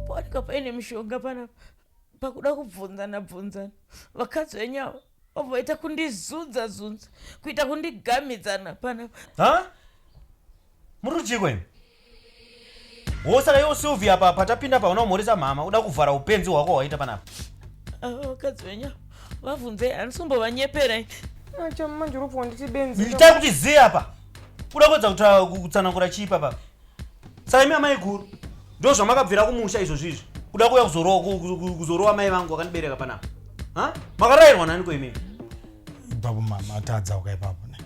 Paoneka paine mishonga panapa pakuda kubvunzana bvunzana vakadzi venyu ava vabva vaita kundizunza zunza kuita kundigamidzana panapa. Ha? Muri kuchiko imi? Wo saka iwo Sylvia apa patapinda pa unomhoresa mhama uda kuvhara upenzi hwako hwaita panapa. Ava vakadzi venyu ava vabvunzei handisi kumbovanyepera ini. Acha manje uri kubva nditi benzi. Itai kuti zii apa. Uda kuedza kutsanangura chii papa? Saka imi amai guru ndo zvamakabvira kumusha izvozvi izvi. Kuda kuuya kuzorowa mai vangu vakandibereka panapa. Ha? Makarairwa nani ko imimi? Ipapo matadza uka ipapo ne.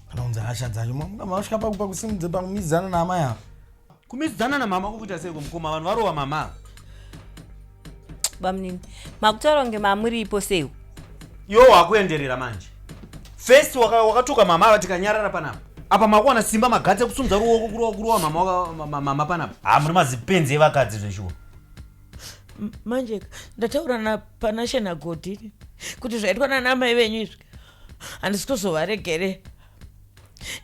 Kana unza hasha dzacho masvika pakusimudza pakumidzana naamai ava. Kumidzana namama kukuita sei kumukoma vanhu varova mama. Bamunini, makutaura kunge mamuripo sei? Iwe wakuenderera manje. First wakatuka mama ava tikanyarara panapa. Apa makuwana simba magatsi ekusumudza ruoko kurova kurova mama mama panapa. Ah muri mazipenzi evakadzi zveshuwa. Manje ndataura naPanashe naGodini kuti zvaitwa nanamai venyu izvi handisi kuzovaregerera.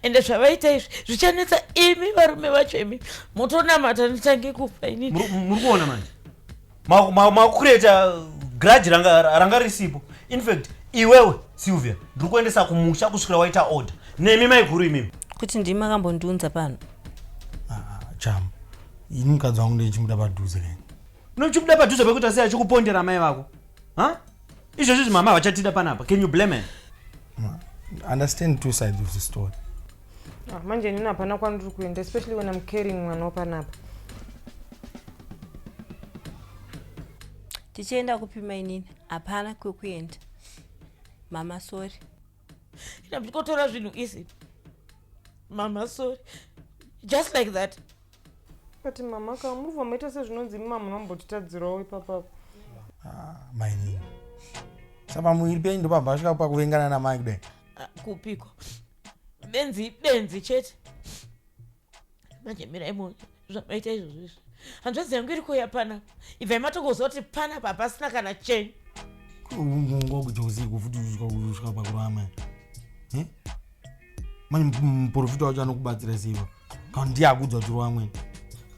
Ende zvavaita izvi zvichanetsa imi varume vacho imi motonamata nditange kufa inini. Muri kuona manje? Makucreata grudge ranga risipo. In fact, iwewe Sylvia, ndiri kuendesa kumusha kusvikira waita order. Nemi maiguru imimi. Kuti ndimi makambondiunza pano. Cham. Ini mukadzi wangu ndichimuda padhuze kani. Unochimuda padhuze pekuti asi achikupondera mai vako. Ha? Izvozvi izvi mama vachatida panapa. Can you blame her? Understand two sides of the story. Ah, manje inini hapana kwandiri kuenda especially when I'm carrying mwana wapanapa. Tichienda kupi mainini? Hapana kwekuenda. Mama sorry. Ina ndikotora zvinhu easy. Mama sorry. Just like that. But mama ka mubva maita sezvinonzi imi mama munombotitadzirawo ipapapo. Ah, mainini. Saka muviri penyu ndopabva asvika pakuvengana namai kudai. Ah, kupiko. Benzi benzi chete. Manje mirai muone zvamaita izvozvo izvi. Hanzvadzi yangu iri kuuya panapa. Ibvai matogoziva kuti panapa hapasina kana chenyu. Ngokuti usiku futi kusvika pakurova mai. Eh? Manje muprofita wacho anokubatsira sei pa? Kana ndiye akuudza kuti rova amweni.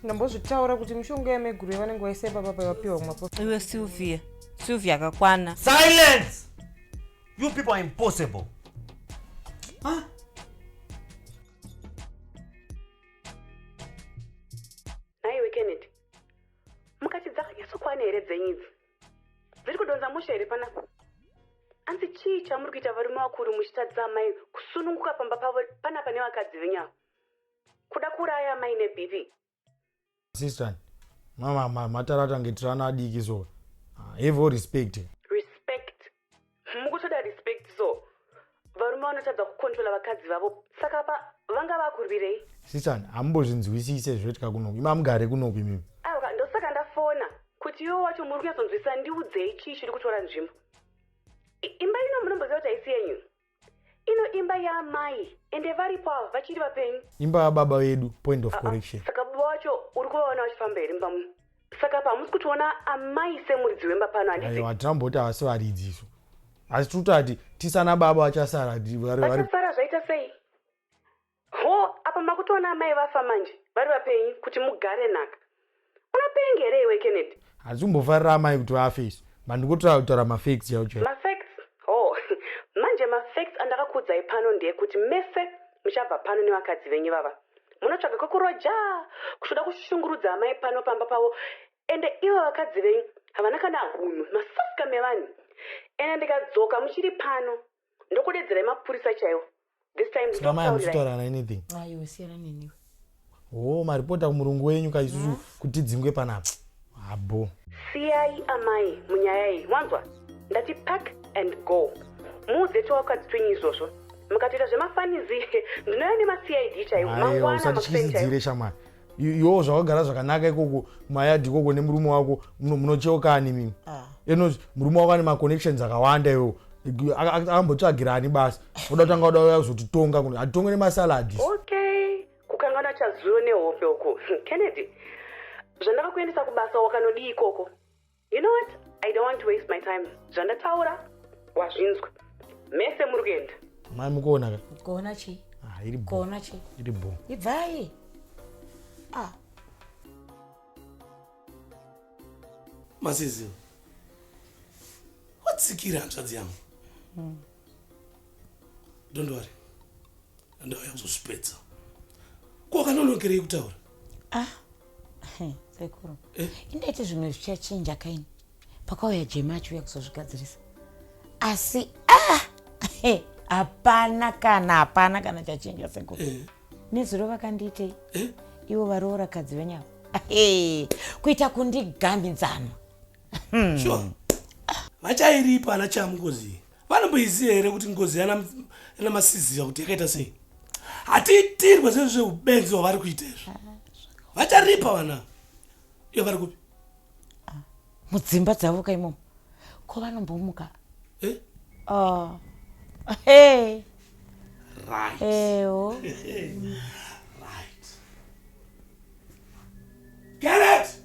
Ndambozvitaura kuti mishonga yamaiguru yavanenge vaisa ipapa paivapiwa kumapostori. Iwe Sylvia, Sylvia akakwana. Silence! You people are impossible. Huh? Nhaiwe Kennedy, mukati dzakanyatsokwana here dzenyu idzi? Dziri kudonza musha here panapa? Anzi chii chamuri kuita varume vakuru muchitadzisa amai kusununguka pamba pavo panapa nevakadzi venyu ava? Kuda kuuraya amai neBP? Sister, mama matara tange tiri ana adiki so. Have all respect. Respect? Mukutoda respect so? Varume vanotadza kucontrola vakadzi vavo saka apa vanga vakurwirei? Sister, hamumbozvinzwisise zvoitika kunoku. Imi hamugare kunoku imimi. Aiwa, ndosaka ndafona kuti iwe wacho muri kunyatsonzwisisa ndiudzei chii chiri kutora nzvimbo. Imba ino munomboziva kuti haisi yenyu? Ino imba yaamai ende varipo ava vachiri vapenyu. Imba yababa vedu, point of correction. Saka baba vacho uri kuvaona vachifamba here mumba muno? Saka apa hamusi kutiona amai semuridzi wemba pano handiti? Aiwa, tinamboti havasi varidzi isu. Asi tiri kutati tisana baba vachasara, vari Vachasara zvaita sei? Ho, apa makutoona amai vafa manje vari vapenyu kuti mugare nhaka. Unopenga here iwe Kennedy? Hatisi kumbofarira amai kuti vafe isu. But ndikutoda kutaura mafacts chaiwo chaiwo. Mafacts? Ho, manje mafacts andakakuudzai pano ndeyekuti mese muchabva pano nevakadzi venyu vava. Munotsvaga kwekuroja, kutoda kushungurudza amai pano pamba pavo ende ivo vakadzi venyu havana kana hunhu, masascum evanhu. Ende ndikadzoka muchiri pano ndokudedzerai mapurisa chaiwo. This time Saka mai hamusi ndokutaurirai. kutaura kana anything. Aiwe siyana neniwe. Oh, maripota kumurungu wenyu ka isusu kuti tidzingwe panapa. Abo. Siyai amai munyaya iyi wanzwa? Ndati pack and go. Muudze twakadzi twenyu izvozvo. Mukatoita zvemafanizi ndinouya nema CID chaiwo. Aiwa, Mangwana makuseni chaiwo. usatityisidzire shamwari. Iwewo zvawagara zvakanaka ikoko kumayadhi ikoko nemurume wako munocheukani imimi. Eno murume wako ane maconnections akawanda iwewo. Akambotsvagira ani basa? Unoda kutanga uda uya kuzotitonga kuno. Hatitonge nemasalad. Okay. Kukanganwa chazuro nehope uku. Kennedy, zvandakakuendesa kubasa wakanodii ikoko? You know what? I don't want to waste my time. Zvandataura wazvinzwa. Mese muri kuenda. Mai mukuona ka? Kuona chii? Ah, iri bo. Kuona chii? Iri bo. Ibvai. Masizi. Watsikira hanzvadzi yangu. Don't worry. Ndauya kuzozvipedza. Ko wakanonokerei kutaura? Sekuru. Indaiti zvimwe zvichachinja kaini. Pakauya Jema achiuya kuzozvigadzirisa. Asi hapana kana, hapana kana chachinja sekuru. Nezuro vakandiitei? Ivo varoora kadzi venyama. Kuita kundigamidzana. Sure. Vachairipa ana Chamu ngozi. Vanomboiziva here kuti ngozi yana Masiziva kuti yakaita sei? Hatiitirwe zvezvo zveubenzi hwavari kuita izvo. Vacharipa vana. Iyo vari kupi? Mudzimba dzavo ka imomo. Ko vanombomuka? Oh. Hey. Right. Ewo. Right. Get it!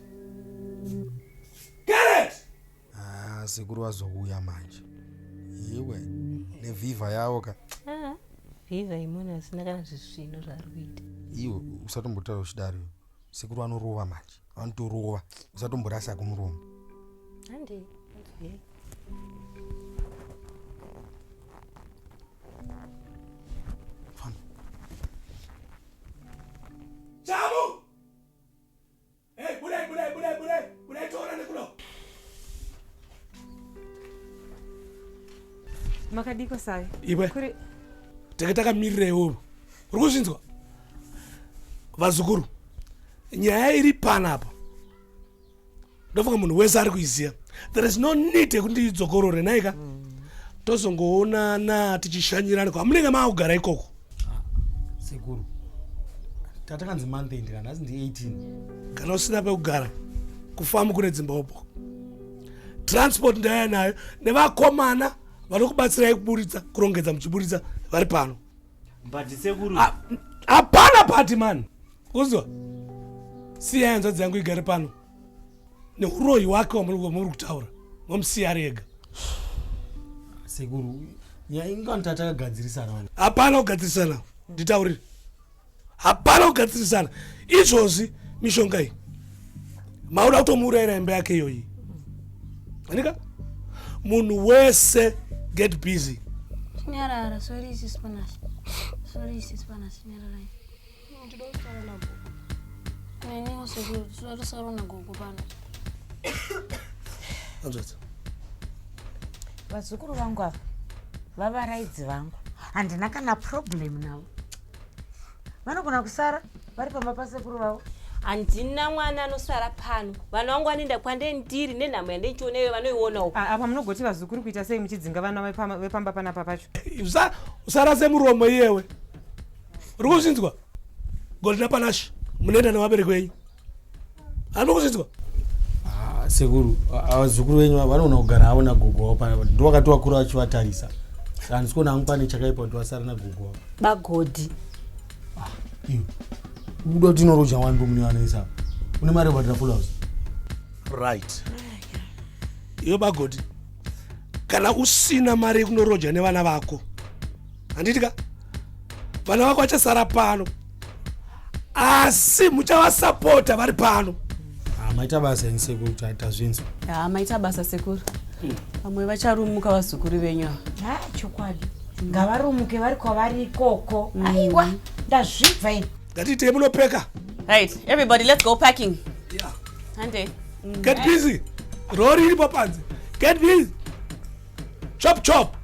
Get it! Ah, sekuru vazouya manje iwe nevhivha yavo ka. Ah, vhivha imona asina kana zvisvino zvaari kuita. Iwe usatombotaura uchidaro iwe. Sekuru vanorova manje, vanotorova, usatomborasa kumuromo. Handei. Handei. Chamu! Hey, budai, budai, budai, budai, budai toona nekuno. Makadiko sai? Iwe. Kuri Tenge takamirira iwewe. Uri kuzvinzwa? Vazukuru, nyaya iri panapa. Ndofunga munhu wese ari kuiziva. There is no need yekuti ndidzokorore nhaika. Tozongoonana tichishanyirana kwamunenge maakugara ikoko. Sekuru, tatakanzi month end kana nhasi ndi 18. Kana usina pekugara kufamu kune dzimba upo. Transport ndaya nayo nevakomana vanokubatsirai kuburitsa kurongedza muchiburitsa vari pano. But sekuru, hapana pati mani. Uzwa, siyai hanzvadzi yangu igare pano neuroyi wake wamuri kutaura, momusiya ari ega. Sekuru, nyaya ingani tatakagadzirisana wani. Hapana kugadzirisana, nditaurire. Hapana kugadzirisana izvozvi. Mishonga iyi mauda kutomuurayira imba yake iyoyi, anika munhu wese get busy. Chinyarara, sorry sis Panashe. Sorry sis Panashe, nyararai. Ndinoda kusara nagogo. Neniwo sekuru, tinoda kusara nagogo pano. Hanzvadzi. Vazukuru vangu ava vavaraidzi vangu, handina kana problem navo. Vanogona kusara vari pamba pasekuru vavo. Handina mwana anosara pano. Vana vangu vanoenda kwande ndiri nenhamo yandichiona iyo vanoionawo. Ah, apa munogoti vazukuru kuita sei muchidzinga vana vepamba panapa pacho? Usarase muromo iyewe. Uri kuzvinzwa? Godina Panashe, munoenda nevabereki venyu. Handi kuzvinzwa? Ah, sekuru, vazukuru venyu vanogona kugara havo nagogo wavo panapa, ndo vakati vakura vachivatarisa. Saka handisi kuona hangu pane chakaipa kuti vasara nagogo wavo. Bagodhi. Iwe ukuda kuti inoroja wani mune vanoisa apa une mari yekubhadhara full house. Right, iwe Bagodi, kana usina mari yekunoroja nevana vako, handiti ka vana vako vachasara pano, asi muchavasapota vari pano. Ah, maita basa ini sekuru, tazvinzwa. Ha, maita basa sekuru. Vamwe vacharumuka vazukuru venyu ava. Ha, chokwadi, ngavarumuke vari kwavari ikoko. Aiwa, ndazvibva ini. Ngatiitei munopeka. Right, everybody, let's go packing. Hande. Get busy, rori iripo panze. Get busy, chop chop.